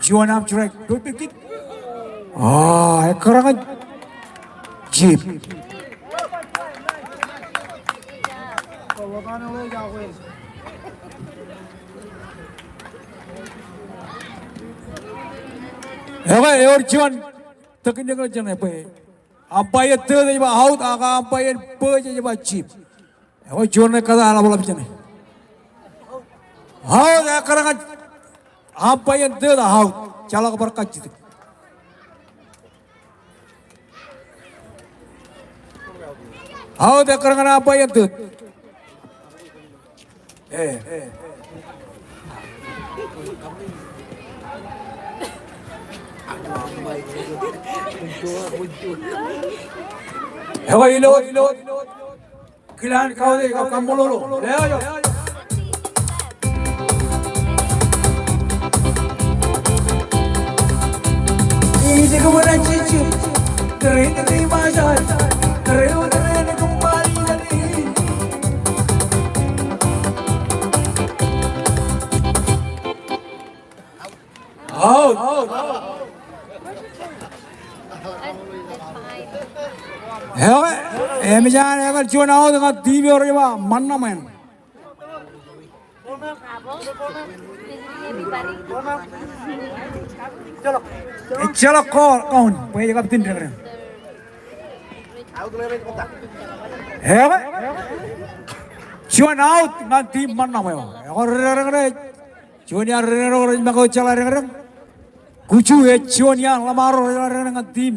Juon arm strike. Pepekit. A, ekkar ñan Chief. Ekwe, ewōr juon tōk in ḷọk jān e bwe umpire third ej ba out, ak umpire first ej ba Chief. Ekwe juon ṇe kōtaan ḷapḷap jān e. Out, ekkar ñan umpire third, out. Jeḷā ke bar kajjitōk. Out, ekkar ñan umpire third. E, e. Ekwe ilo, ilo. Kilaan kautiej kab kaṃṃoolol. Leo, leo. Out. Ekwe, emōj an ekar juon out ñan team eo rej ba Ṃannaṃ eṇ. Ejjeḷọk call, count, bwe ej kab tin deñdeñ. Ekwe, juon out ñan team Ṃannaṃ eo. Ekwe, ri deñdeñ rej Juon iaan ri deñdeñ ro rej make wōt jeḷā deñdeñ. Kuju ej juon iaan ḷōṃaro rej jeḷā deñdeñ ñan team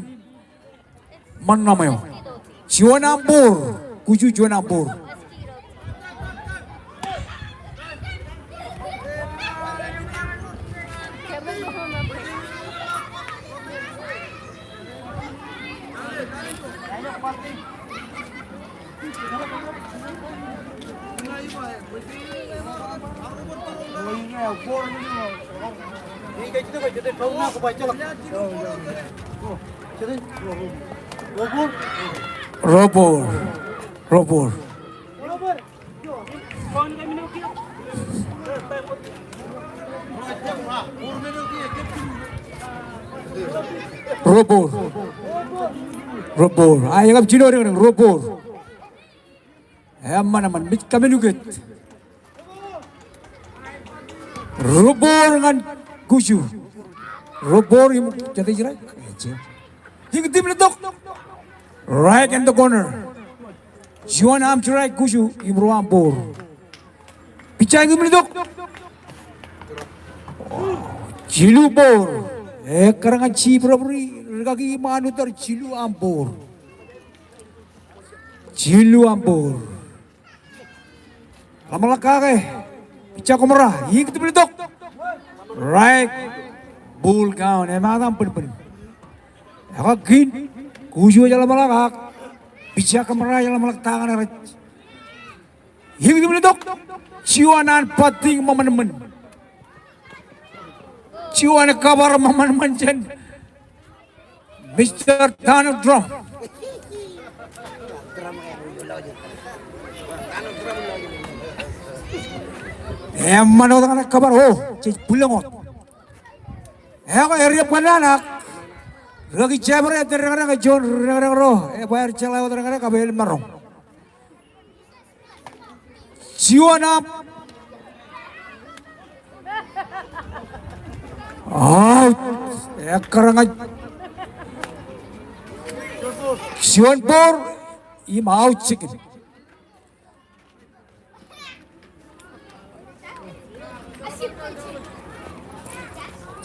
Ṃannaṃ eo. Juon umpire. Kuju juon umpire. Ro ball. Ro ball. Ro ball. Ro ball. Ak ekab jino deñdeñ, ro ball. Eṃṃan, eṃṃan, mej kōmālukot. Ro ball ñan Kuju. Ro ball im, jete ej strike? Ej. Iñkū timiletok. Right in the corner. Juon arm strike Kuju im ruo arm ball. Pitcher iñkū timiletok. Jilu ball. Ekkar ñan Chief referee, rikaki iṃaan utar, jilu arm ball. Jilu arm ball. Ḷōmṇak kake. Pitcher Komra, iñkū timiletok. Strike. Ball count. Emaat aṃ bōnbōn. Ekwe kiin, Kuju ej ḷōmṇak ak Pija kōṃṃan ḷōmṇak ta ñan rej. Iñtimḷọk. Juon an batting ṃōṃanṃōn. Juon kōbar ṃōṃanṃōn jān Mister Donald Trump. Eṃṃan wōt ñan kōbar, o, jej bwilōñ wōt. Ekwe, ear jab kōnnaan ak rookie Jabra ej deñdeñ ro, juon deñdeñ ro, ebwe aer jeḷā wōt deñdeñ kab elōñ maroñ. Juon up. Out. Ekkar ñan juon ball im out, second.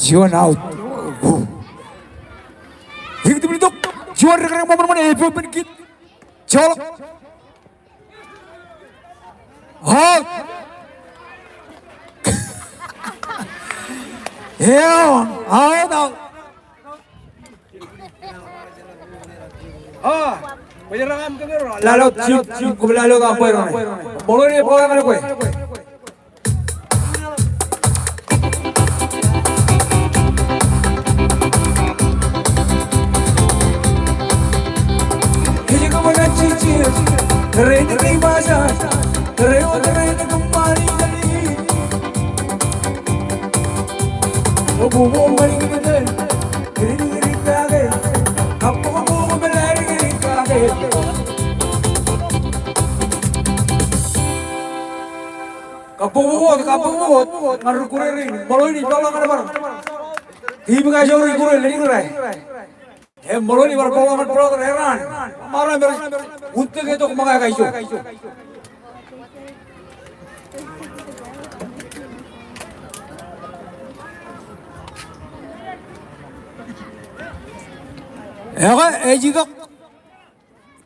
Juon out. Iñtimḷọk. Juon deñdeñ ṃōṃanṃōn, ej open kid. Joḷọk. Out. Eoon. Out, out. Lale wōt, jib, jib, kab lale wōt aṃ bwe roñe. Ṃōḷo in ej bōk ñan kwe. Kabbokbok wōt, kabbokbok wōt ñan ri Kure rein. Ṃōḷo in ej peḷḷọk ñan bar team Kajoor ri Kure, len Kure. Im ṃōḷo in ej bar peḷḷọk ñan brother Eran. Ṃaroñ im rej uttōk tok ṃōñā kajjo. Ekwe, ej itok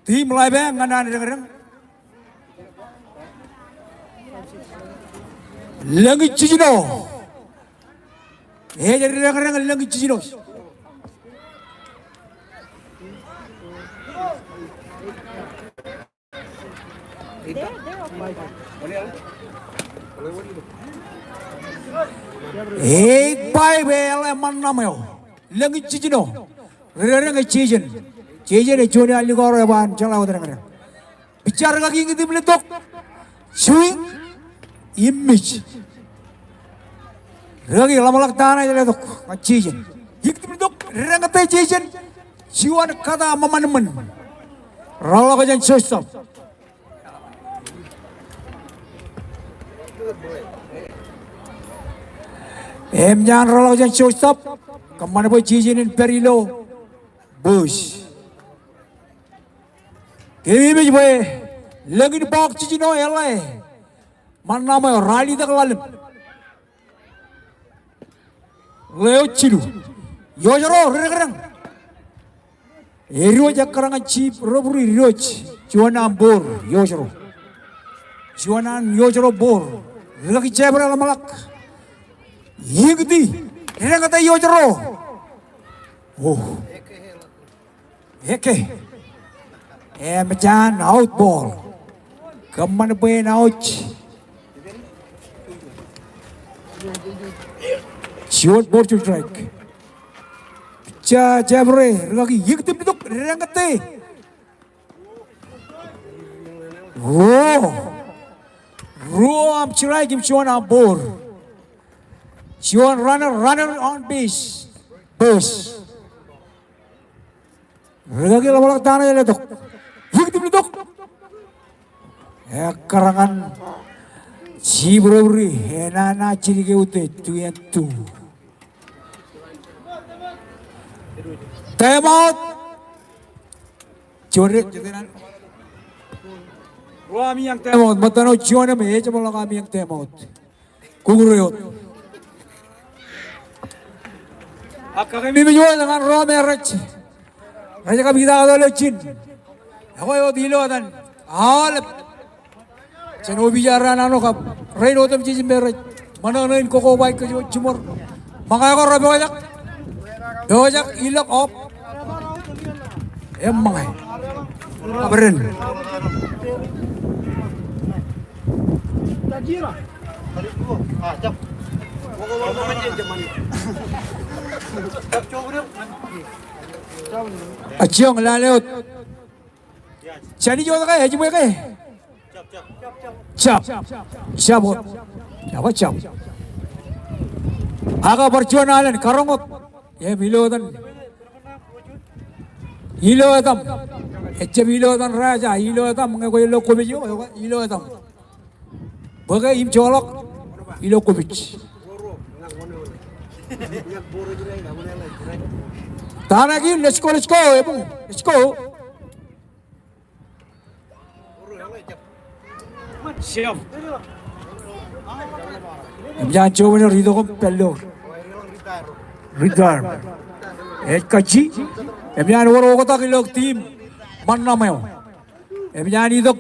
team Laepae ñan an deñdeñ. Lōñ jiljino. Ej deñdeñ lōñ jiljino. Eight five, eḷap ṃan ṇam eo. Lōñ jiljino. Ri deñdeñ ej Jason. Jason ej juon eo an likao ro ej ba en jeḷā wōt deñdeñ. Pija rūkaki iñtimḷọk. Swing im miss. Rūkaki ḷōmṇak ta ṇe ej letok ñan Jason. Iñtimḷọk, deñdeñ ej Jason. Juon kata ṃōṃanṃōn. Rōḷọk jān shortstop. Im jān rōḷọk jān shortstop, kōṃṃan bwe Jason en pād ilo base. Keememej bwe lōñ in bọọk jiljino eḷap ṃan ṇam eo, ralitōk ḷalem. Ḷeo jilu. Iọjro, ri deñdeñ. Ediwōj ekkar ñan chief referee, ediwōj. Juon an ball, iọjro. Juon an iọjro ball. Rūkaki Jabra ḷōmṇak. Iñti. Deñdeñ ej iọjro. O. Eke. Emōj an out ball. Kōṃṃan bwe en out. Juon ball, juon strike. Pija Jabra, rūkaki, iñtimtok, deñdeñ ej. Ruo. Ruo am strike im juon am ball. Juon runner, runner on base. Base. Rūkaki ḷōmṇak ta ṇe ej letok. Iñtimtok. Ekkar ñan chief referee, enana jidik eutiej, two and two. Time out. Juon rej, ruo ami iañ time out. Ṃōttan eo juon im ejjeḷọk ami iañ time out. Kukure wōt. Ak kakememej wōt ñan ro me rej, rej kab itaaktok ilo jin. Ekwe wōt ilo etan aolep jān opija raan eo kab rein otemjej me rej ṃōṇōṇō in koko bwai kōj jiṃor. Ṃōñā ko rej pojak. Pojak, ilọk, off. Eṃṃōñā. Kabaren. Ejjeḷọk lale wōt. Jān ijo ke, ej bwe ke? Jab. Jab wōt. Jab wōt, jab. Ak bar juon alen, karoñ wōt. Im ilo etan. Ilo etaṃ. Ejjab ilo etan raja, ilo etaṃ, ñe kwōj lo kopij eo, ilo etaṃ. Bōke im joḷọk ilo kopij. Ta ṇe kein, let's go, let's go, ebuñ, let's go. Emōj an jọwōn eo itok im pād ilo retire. Ej kajji. Emōj an wōr oktak ilo team ṃōṇōṇō eo. Emōj an itok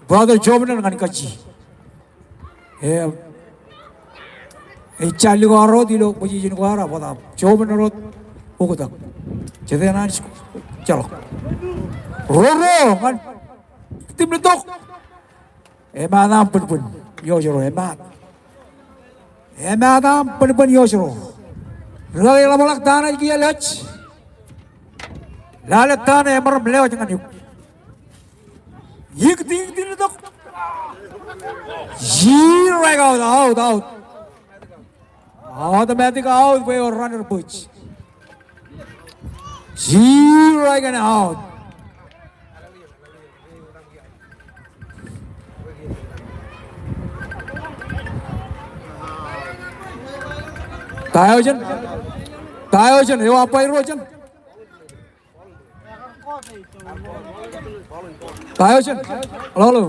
brother Jovin ñan kajji. Im ejja likao ro wōt ilo position ko ad, bōtab Jovin ro wōt oktak. Jete ṇe an ijjeḷọk. Ro ro ñan team letok. Emaat aṃ bōnbōn iọjro, emaat. Emaat aṃ bōnbōn iọjro. Rikaki ḷapḷọk ta ṇe ej kiiō lewōj. Lale ta ṇe emaroñ lewōj ñan eok. Ikti, ikti letok. Strike out, out, out. Automatic out bwe ewōr runner base. Strike and out. Ta eo jān? Ta eo jān? Eo umpire ro jān? Ta eo jān? Hello, hello.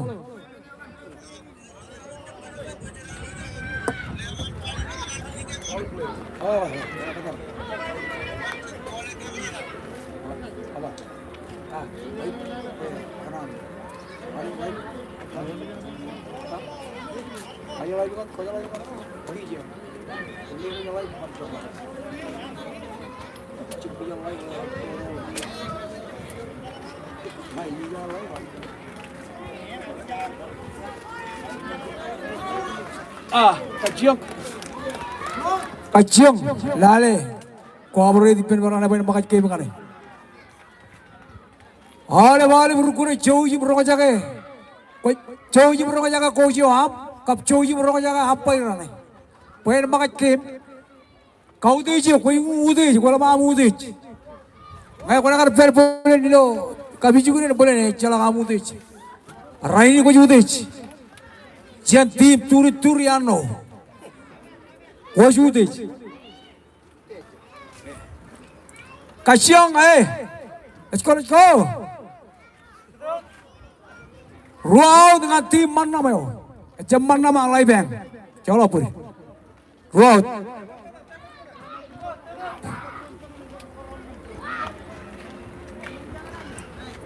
A, kajjioñ. Kajjioñ, lale. Cooperate ippān bar ṇe bwe en ṃōkaj game kaṇe. Aolep, aolep rūkkuun eo jouj im roñjake. Jouj im roñjake coach eo aṃ, kab jouj im roñjake umpire ṇe. Bwe en ṃōkaj game. Kautiej eok, kwōj utiej, kwō ḷōṃa aṃ utiej. Ñe kwōnaaj kar pād bōlen ilo kapijuknen bōlen, ejjeḷọk aṃ utiej. Rainin kwōj utiej. Jān team twenty-three anno. Kwōj utiej. Kajjioñ, e. Let's go, let's go. Ruo out ñan team ṃōṇōṇō eo. Ejjab ṃōṇōṇō aṃ, Laibang. Joḷọk bōd. Ruo out.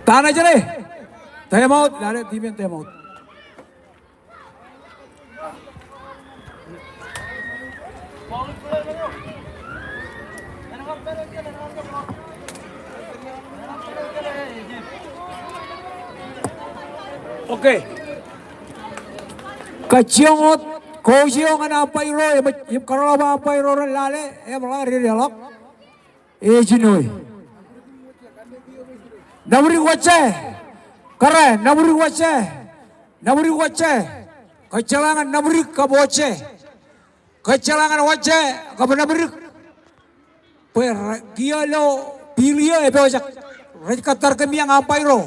Ta ṇe jān e? Time out, lale team in time out. Okay. Kajjioñ wōt, coach eo ñan umpire ro, im, im kōrọọl bwe umpire ro ren lale, im ḷak dedeḷọk. Ej jinoe. Nōbdik wōjje. Kōrā, nōbdik wōjje. Nōbdik wōjje. Kōjjeḷā ñan nōbdik kab wōjje. Kōjjeḷā ñan wōjje kab nōbdik. Bwe rej kiiō lo field eo epojak. Rej kōttar kōm iaan umpire ro.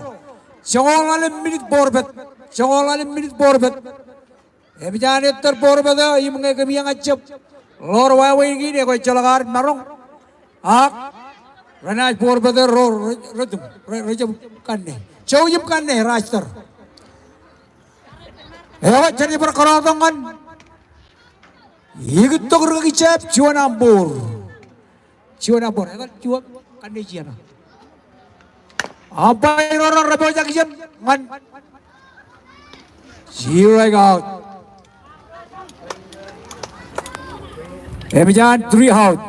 Joñoul ḷalem minit bōrpet. Joñoul ḷalem minit bōrpet. Emōj an ettōr bōrpet eo im ñe kōm iaan ejjab ḷoor wāween kein, ekwe ejjeḷọk ad maroñ. Ak renaaj bōrpet er ro, re, rejab, re, rejab kanne. Jouj im kanne, raaj tōr. Ekwe jen bar kōrọọltok ñan ikittok rikaki jab, juon aṃ bōr. Juon aṃ bōr, ekwe juon, kanne jiaṇa. Umpire ro rej pojak ijeṇ ñan strike out. Emōj an three out.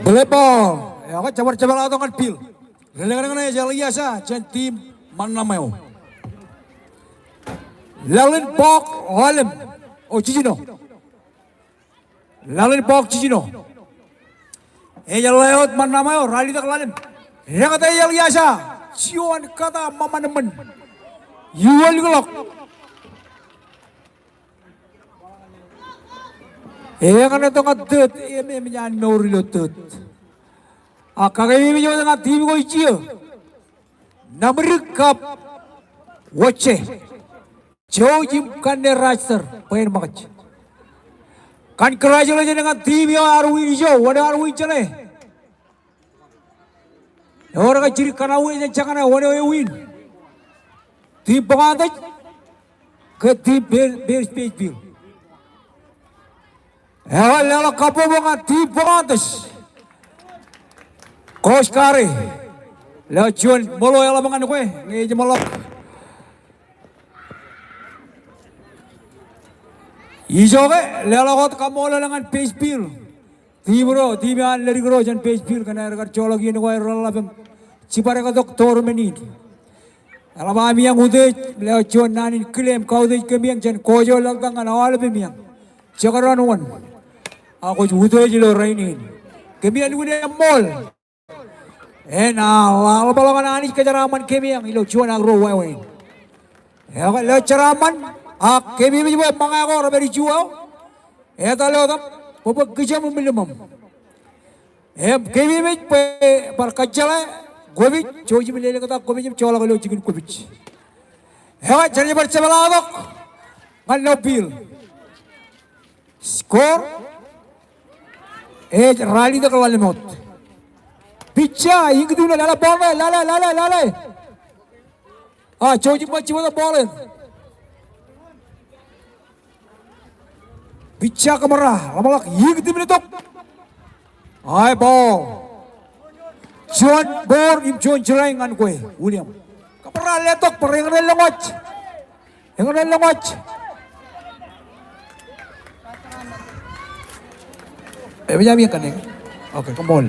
Play ball. Eo, jab bar jepḷaaktok ñan field. Relōñrōñ ṇe ej Eliasa jān team Ṃaṇṇaṃ eo. Laḷ in bọọk ḷalem. O, jiljino. Laḷ in bọọk jiljino. Ej ḷeo wōt Ṃaṇṇaṃ eo, ralitōk ḷalem. Deñōte Eliasa. Juon kōta ṃōṃanṃōn. Iuwōl ḷọk. Eñṇe tok ñan tōt, im, im enaaj mour ilo tōt. Ak kakememej wōt ñan team ko ijio. Namdik kab Wōjje. Jouj im kanne roster bwe en ṃōkaj. Congratulations ñan team eo ear win ijo, wōn eo ear win jeṇe? Ewōr kajjitōk kōṇaan win jān jekōṇe, wōn eo ewin? Team Pocahontas ke team Paceville? Ewōr leḷọk kabbokbok ñan team Pocahontas. Coach Kari. Lewōj juon ṃōḷo eḷap ñan kwe, ñe ej ṃōḷo. Ijoke, leḷọk wōt kaṃṃoolol ñan Paceville. Team ro, team eo an ledik ro jān Paceville, kōn aer kar joḷọk iien ko aer reḷḷap im jibadektok tournament in. Eḷap ami eañ utiej, lewōj juon naan in kile im kautiej kōm eañ jān coach eo laḷtak ñan aolep im eañ. Jekdọọn wōn. Ak kwōj utiej ilo rainin. Kōm eañ lukkuun eṃṃool. En, a, ḷapḷọk an Anij kōjeraaṃṃan kōm eañ ilo juon ak ruo wāween. Eo, lewōj jeraaṃṃan, ak kōmemej bwe ṃōñā ko rej pād iju eo. Etal eo etan, bwe, bwe kijem im limōṃ. Im kōmemej bwe bar kajjeḷā, kwōpij, jouj im lelōñtak kwōpij im joḷọk ilo jikin kwōpij. Eo, jen bar jepḷaaktok ñan lọp field. Score. Ej ralitōk ḷalem wōt. Pitcher, iñkūti ilo, lale ball ṇe, lale, lale, lale. A, jouj im ṃōk jibwōj ball in. Pitcher kōṃra, ḷapḷọk, iñkūti im letok. High ball. Juon ball im juon strike ñan kwe, William. Kōṃra letok, bar eñṇe lōñwōj. Eñṇe lōñwōj. Eṃōj ami kaṇe. Okay, koṃṃool.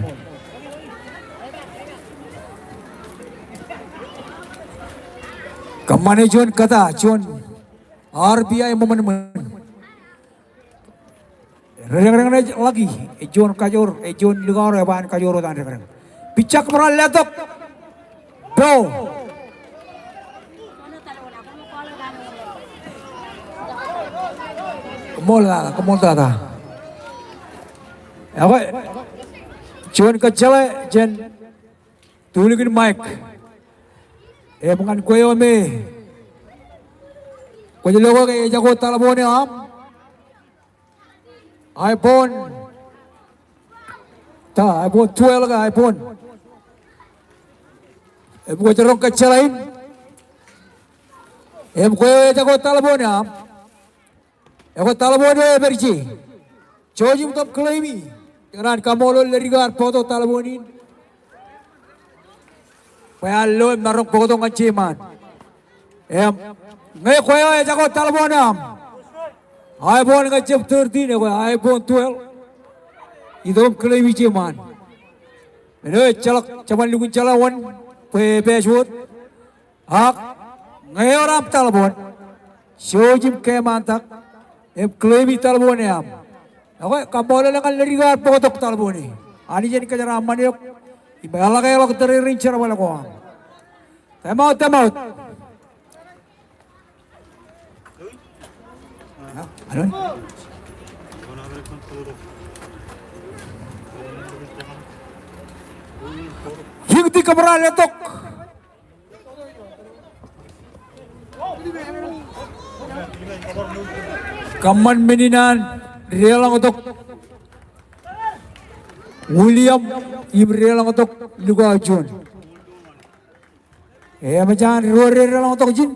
Kōṃṃane juon kōta, juon R B I ṃōṃanṃōn. Redeñdeñ ṇe ḷaki, ej juon kajoor, ej juon likao ro, ej ba en kajoor wōt an deñdeñ. Pitcher kōṃra letok. Bo. Koṃṃool tata, koṃṃool tata. Ekwe, juon kōjjeḷā jān Tulikin Mike. Im ñan kwe eo me kwōj lo ke ejako taḷboon eo aṃ. Aebon. Ta, aebon twelve ke aebon. Im kwōj roñ kōjjeḷā in. Im kwe eo ejako taḷboon eo aṃ. Ekwe taḷboon eo ej pād ije. Jouj im itok claim e. Ikōṇaan kaṃṃoolol leddik eo ear bōktok taḷboon in. Bwe ear lo im maroñ bōktok ñan jeṃaan. Im ñe kwe eo ejako taḷboon eo aṃ. Aebon ñe jab thirteen, ekwe aebon twelve. Itok im claim e jeṃaan. Men eo ejjeḷọk, jeban lukkuun jeḷā wōn bwe epass wōt. Ak ñe ewōr aṃ taḷboon, jouj im kemantak im claim e taḷboon eo aṃ. Ekwe, kaṃṃoolol ñan leddik eo ear bōktok taḷboon e. Anij en kōjeraaṃṃan eok im eḷaññe ḷọk tōrerein jerbal ko aṃ. Time out, time out. Iñkūti kōṃra letok. Kōṃṃan men in an deḷọñtok William im deḷọñtok Lukaujuon. Eṃōj an ruo deḷọñtok ijin.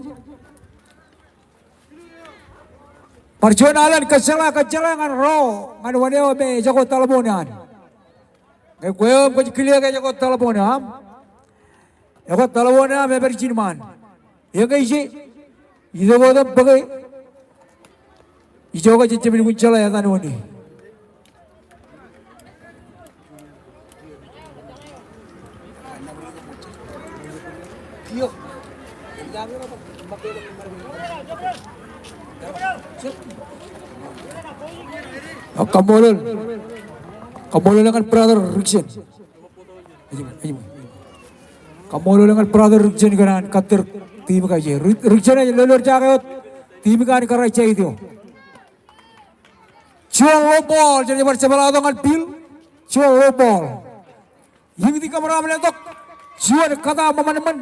Bar juon alen kōjjeḷā, kōjjeḷā ñan ro, ñan wōn eo me ejako taḷboon eo an. Ñe kwe eo kwōj kile ke ejako taḷboon eo aṃ. Ejako taḷboon eo aṃ, epād ijin ṃaan. Eñe ije, itok wōt im bōke. Ijoke jej jab lukkuun jeḷā etan wōn e. Kaṃṃoolol. Kaṃṃoolol ñan brother Riksen. Kaṃṃoolol ñan brother Riksen kōn an kōttar team ko aje. Rik-, Riksen ej lolorjake wōt team ko an kōrā side eo. Juon low ball, jen bar jepḷaaktok ñan Bill. Juon low ball. Iññitik kōmro aṃ letok. Juon kōtaan ṃōṃanṃan.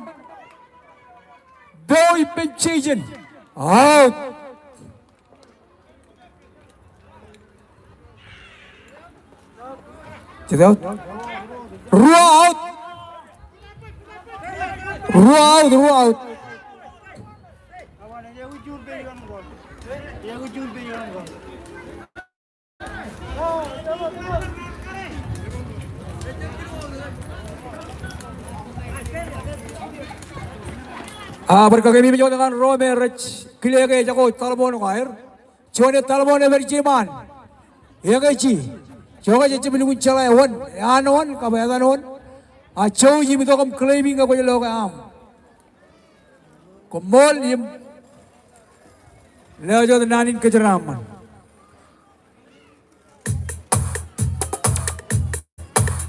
Beo ippān Jason. Out. Jet out. Ruo out. Ruo out, ruo out. A, bar kakememej wōt ñan ro me rej kile ke ejako taḷboon ko aer. Juon e taḷboon eo epād ije ṃaan. Eñe ije. Ijoke jej jab lukkuun jeḷā wōn, ean wōn, kab etan wōn. A, jouj im itok im claim e ñe kwōj lo ke aṃ. Koṃṃool im lewōj wōt naan in kōjeraaṃṃan.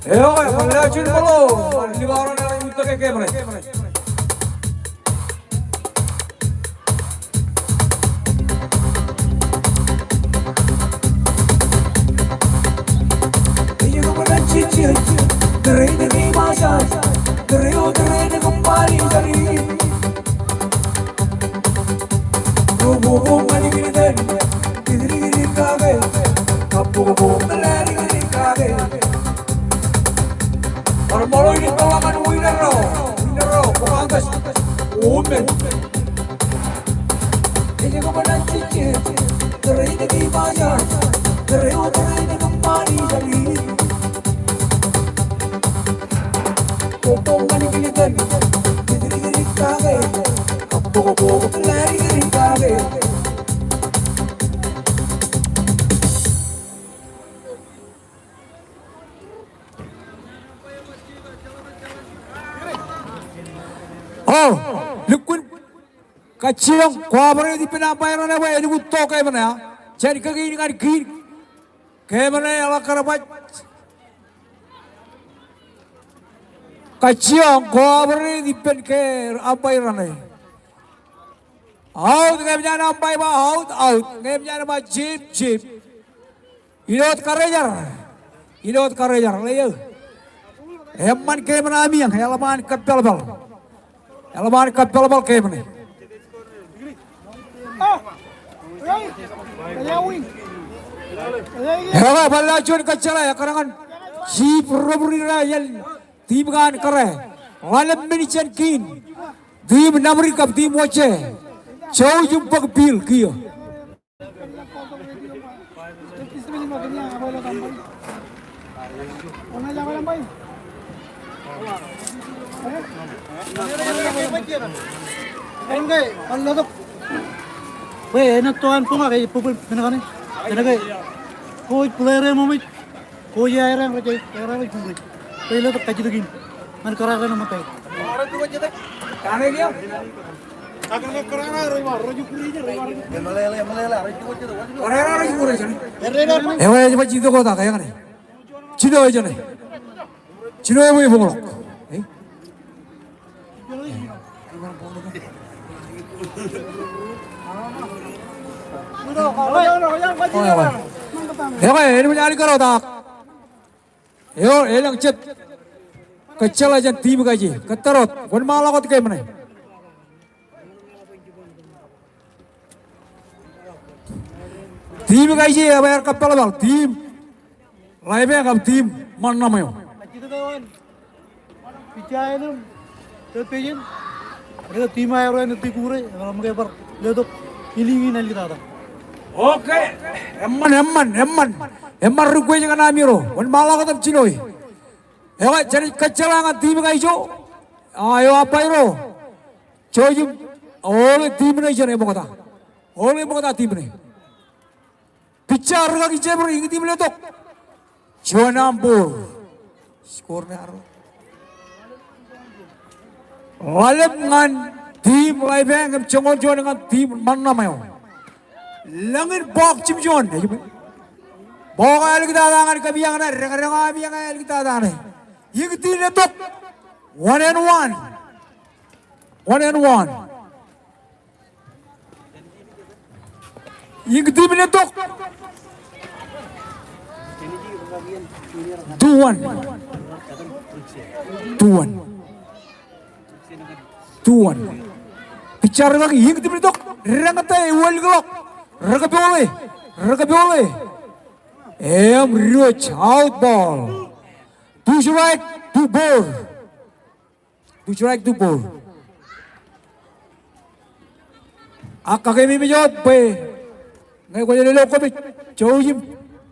Eo, eo, bar lewōj juon ṃōḷo, bar lewōj juon ṃōḷo, bar lewōj juon ṃōḷo. Bar ṃōḷo in ej tōḷọk ñan winner ro, winner ro, Komandos women. O, lukkuun kajjioñ, cooperate ippān umpire ṇe bwe elukkuun to game ṇe, a. Jen kōkiin ñan kiin. Game ṇe eḷak kar baj. Kajjioñ, cooperate ippān ke umpire ṇe. Out, ñe eṃōj an umpire ba out, out. Ñe eṃōj an ba jeb, jeb. Ilo wōt karijer. Ilo wōt karijer, ḷeo. Eṃṃan game ṇe amieañ, eḷap an kōppeḷpāl. Eḷap an kōppeḷpāl game ṇe. Eo, bar lewōj juon kōjjeḷā, ekkar ñan chief referee ro jān team ko an kōrā. Ḷalem men ijin kein. Team Namri kab team Wōjje. Jouj im bōk Bill kiiō. Bwe enaaj to an buñak ej bubul men kaṇe. Kōnke coach player eo eṃōj. Coach eo aer rej, aer rej bubul. Bwe ilo tok kajjitōk in ñan kōrā ro ṃōttan. Ewe ej ba jitōk wōt ak eñṇe. Jino ej eṇ. Jino ebuñḷọk. E? Ewe, ewe, enaaj alikkar wōt ak. Eo, elōñ jet kōjjeḷā jān team ko aje. Kōttar wōt, wōnṃaanḷọk wōt game ṇe. Team Kaije ebar kōppaḷpaḷ team Laibang kab team Ṃaṇṇaṃ eo. Pitcher im third baseman, rej team aerro āinwōt ikure, ebar ṃōk ebar letok inning in āliktata. Okay, eṃṃan, eṃṃan, eṃṃan. Eṃṃan request kaṇ amiro. Wōnṃaanḷọk wōt im jinoe. Ekwe, jenaaj kōjjeḷā ñan team Kaijo. A, eo umpire ro. Jouj im, ole team ṇe ijeṇe eṃokta. Ole eṃokta team ṇe. Pitcher rikaki jab ro, iññitim letok. Juon aṃ ball. Score ṇe arro. Ḷalem ñan team Laibang im joñoul juon ñan team Ṃaṇṇaṃ eo. Lōñ in bọọk jimjuon. Bọọk eo āliktata ñan kōpiañ ṇe, reñreñ eo kōpiañ eo āliktata ṇe. Iññitim letok. One and one. One and one. Iññitim letok. Two one. Two one. Two one. Pitcher rikaki, iññitim letok. Reñtā, ewaḷọk. Rekapooḷe. Rekapooḷe. Im diwōj, out ball. Two strike, two ball. Two strike, two ball. Ak kakeememej wōt bwe ñe kwōj lōḷḷọk kwōpej, jouj im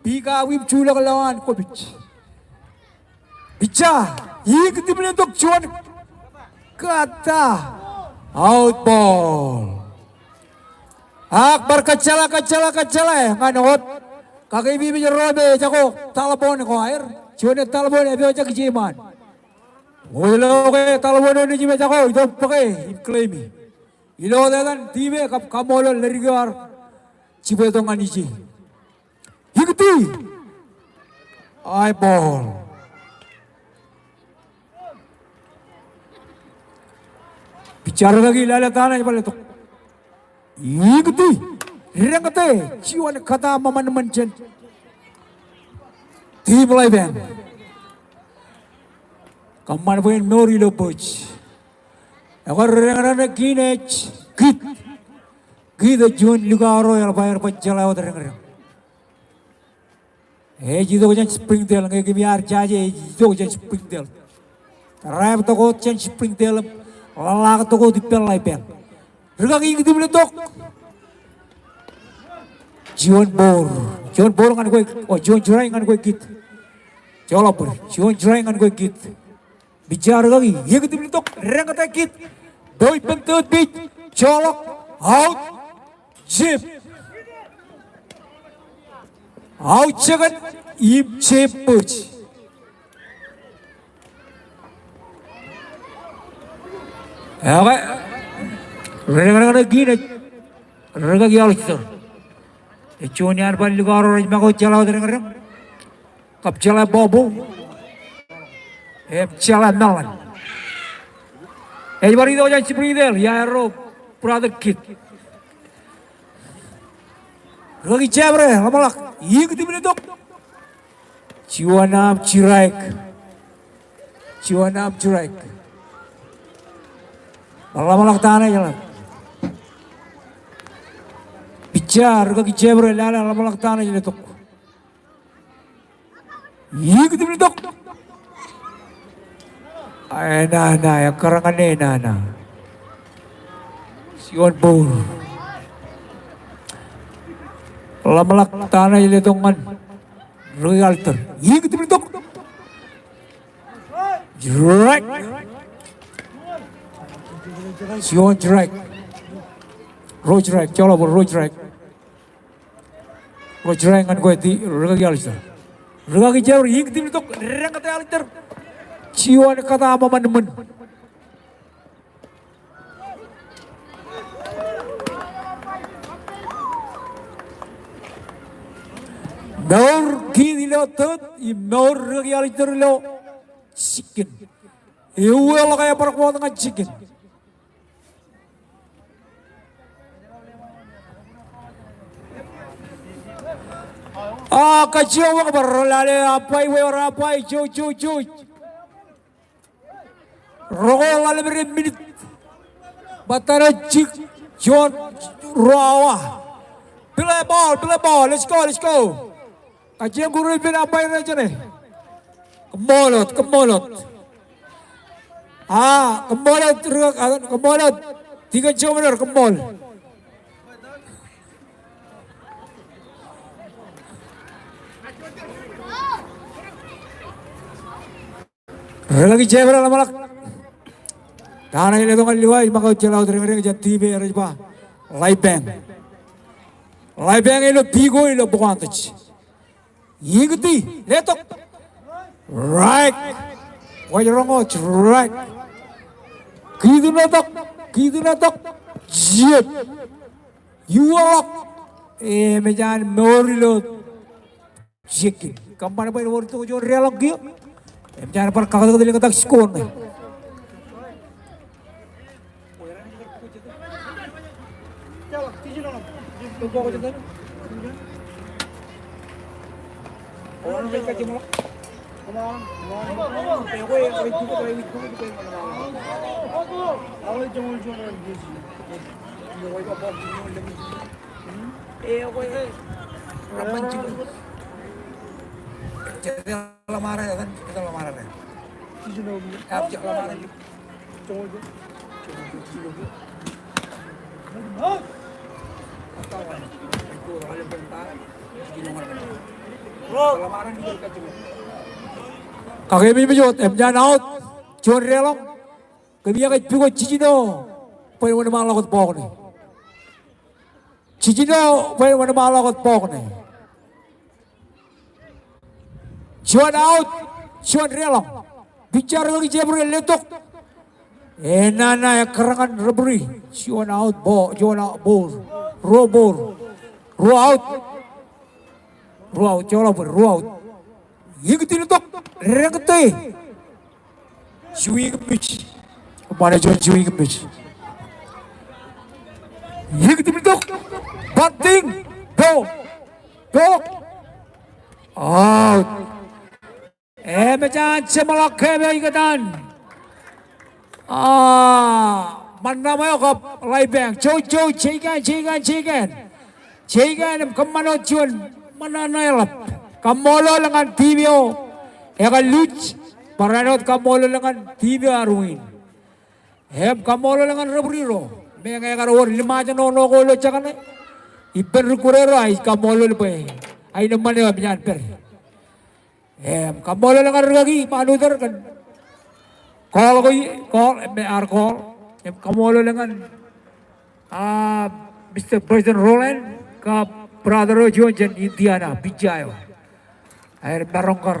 pick up im juḷọk lowaan kwōpej. Pitcher, iññitim letok juon kata. Out ball. Ak bar kōjjeḷā, kōjjeḷā, kōjjeḷā ñan wōt kakeememej ro me ejako taḷboon ko aer. Juon eo taḷboon epojak ije iṃaan. Wōt ilo ke taḷboon eo nejim ejako, itok bōke im claim e. Ilo etan team e kab kaṃṃoolol leddik eo ear jibwe tok ñan ije. Iññiti. Ae ball. Pitcher rikaki lale ta ṇe ej bar letok. Iññiti. Reñtā, juon kata ṃōṃanṃōn jān team Laibang. Kōṃṃan bwe en mour ilo bōj. Ekwe reñreñ ṇe kiin ej kid. Kid ej juon likao ro eḷap aer bar jeḷā wōt reñreñ. Ej itok jān Springdale, ñe kōm ar jaje ej itok jān Springdale. Drive tok wōt jān Springdale, ḷōḷḷaak tok wōt ippān Laibang. Rikaki iññitim letok. Juon ball. Juon ball ñan kwe, o juon strike ñan kwe kid. Joḷọk bōd. Juon strike ñan kwe kid. Pitcher rikaki, iññitim letok, reñtā kid. Bwe ippān third base, joḷọk, out, jab. Out second, im jab first. Ekwe, reñreñ ṇe kiin ej rikaki Alister. Ej juon iaan bar likao ro rej make wōt jeḷā wōt reñreñ. Kab jeḷā bọbọ. Im jeḷā meḷan. Ej bar itok jān Springdale, iar ro brother kid. Rikaki jab ro, ḷōmṇak. Iññitim letok. Juon aṃ strike. Juon aṃ strike. Ḷōmṇak ta ṇe ej ḷak. Pitcher, rikaki jab ro, lale, ḷōmṇak ta ṇe ej letok. Iññitim letok. Enana, ekkar ñan enana. Juon ball. Ḷōmṇak ta ṇe ej letok ñan rikaki Alister. Iññitim letok. Strike. Juon strike. Ruo strike, joḷọk bōd, ruo strike. Ruo strike ñan kwe ti, rikaki Alister. Rikaki jab ro, iññitim letok, reñtā Alister. Juon kata ṃōṃanṃōn. Mour kid ilo third, im mour rikaki Alister ilo second. Ewi ḷọk ebar kwe wōt ñan second. A, kajjioñ bar lale umpire, wōr umpire, jouj, jouj, jouj. Ro ko ḷalem ro minit. Bar tōn jik juon ruo awa. Play ball, play ball. Let's go, let's go. Kajjioñ kūr ippān umpire jeṇe. Koṃṃool wōt, koṃṃool wōt. A, koṃṃool wōt, ri-, a, koṃṃool wōt. Tikōn Jominer, koṃṃool. Rūkaki Jepper eḷapḷọk. Daan eo ej letok ñan Lewis, ṃōk out, jeḷā wōt reñreñ jān team eo rej ba Laippeñ. Laippeñ ilo piko ilo bukwantooj. Ikōti, letok. Strike. Kwōj roñ wōt, strike. Kiitu ṇe tok, kiitu ṇe tok. Jiet. Iuwaḷọk. Emōj an mour ilo jekin. Kōṃṃan bwe ewōr tok juon deḷọñ kiiō. Emōj an bar kakōtkōt ilo kōtak score ṇe. Kakememej wōt, emōj an out, juon deḷọñ. Kōm iar kōj pukot Jijino bwe en wōnṃaanḷọk wōt bọọk ṇe. Jijino bwe en wōnṃaanḷọk wōt bọọk ṇe. Juon out, juon deḷọñ. Pitcher rūkaki Jepper ej letok. Enana ekkar ñan referee. Juon out, ball, juon out, ball. Ruo ball. Ruo out. Ruo out, joḷọk bōd, ruo out. Ikōti tok, reñte. Swing and miss. Kōṃṃane juon swing and miss. Ikōti tok. Bunting. Ball. Ball. Out. Emōj an jeṃḷọk kōm eo ikōtaan. A, ṃannab eo kab Laippeñ. Jouj, jouj, jeikān, jeikān, jeikān. Jeikān im kōṃṃan wōt juon ṃōṇōṇō eḷap. Kaṃṃoolol ñan team eo ekar lose, barāinwōt kaṃṃoolol ñan team eo ear win. Im kaṃṃoolol ñan referee ro. Meñe ekar wōr liṃaajṇoṇo ko ilo jekṇe. Ippān ri kure ro, ij kaṃṃoolol bwe aenōṃṃan eo emōj an pād. Im kaṃṃoolol ñan rūkaki Ṃanuter kōn call ko, call, im ear call. Im kaṃṃoolol ñan, a, Mister President Roland kab brother eo juon jān Indiana, pitcher eo. Aer maroñ kar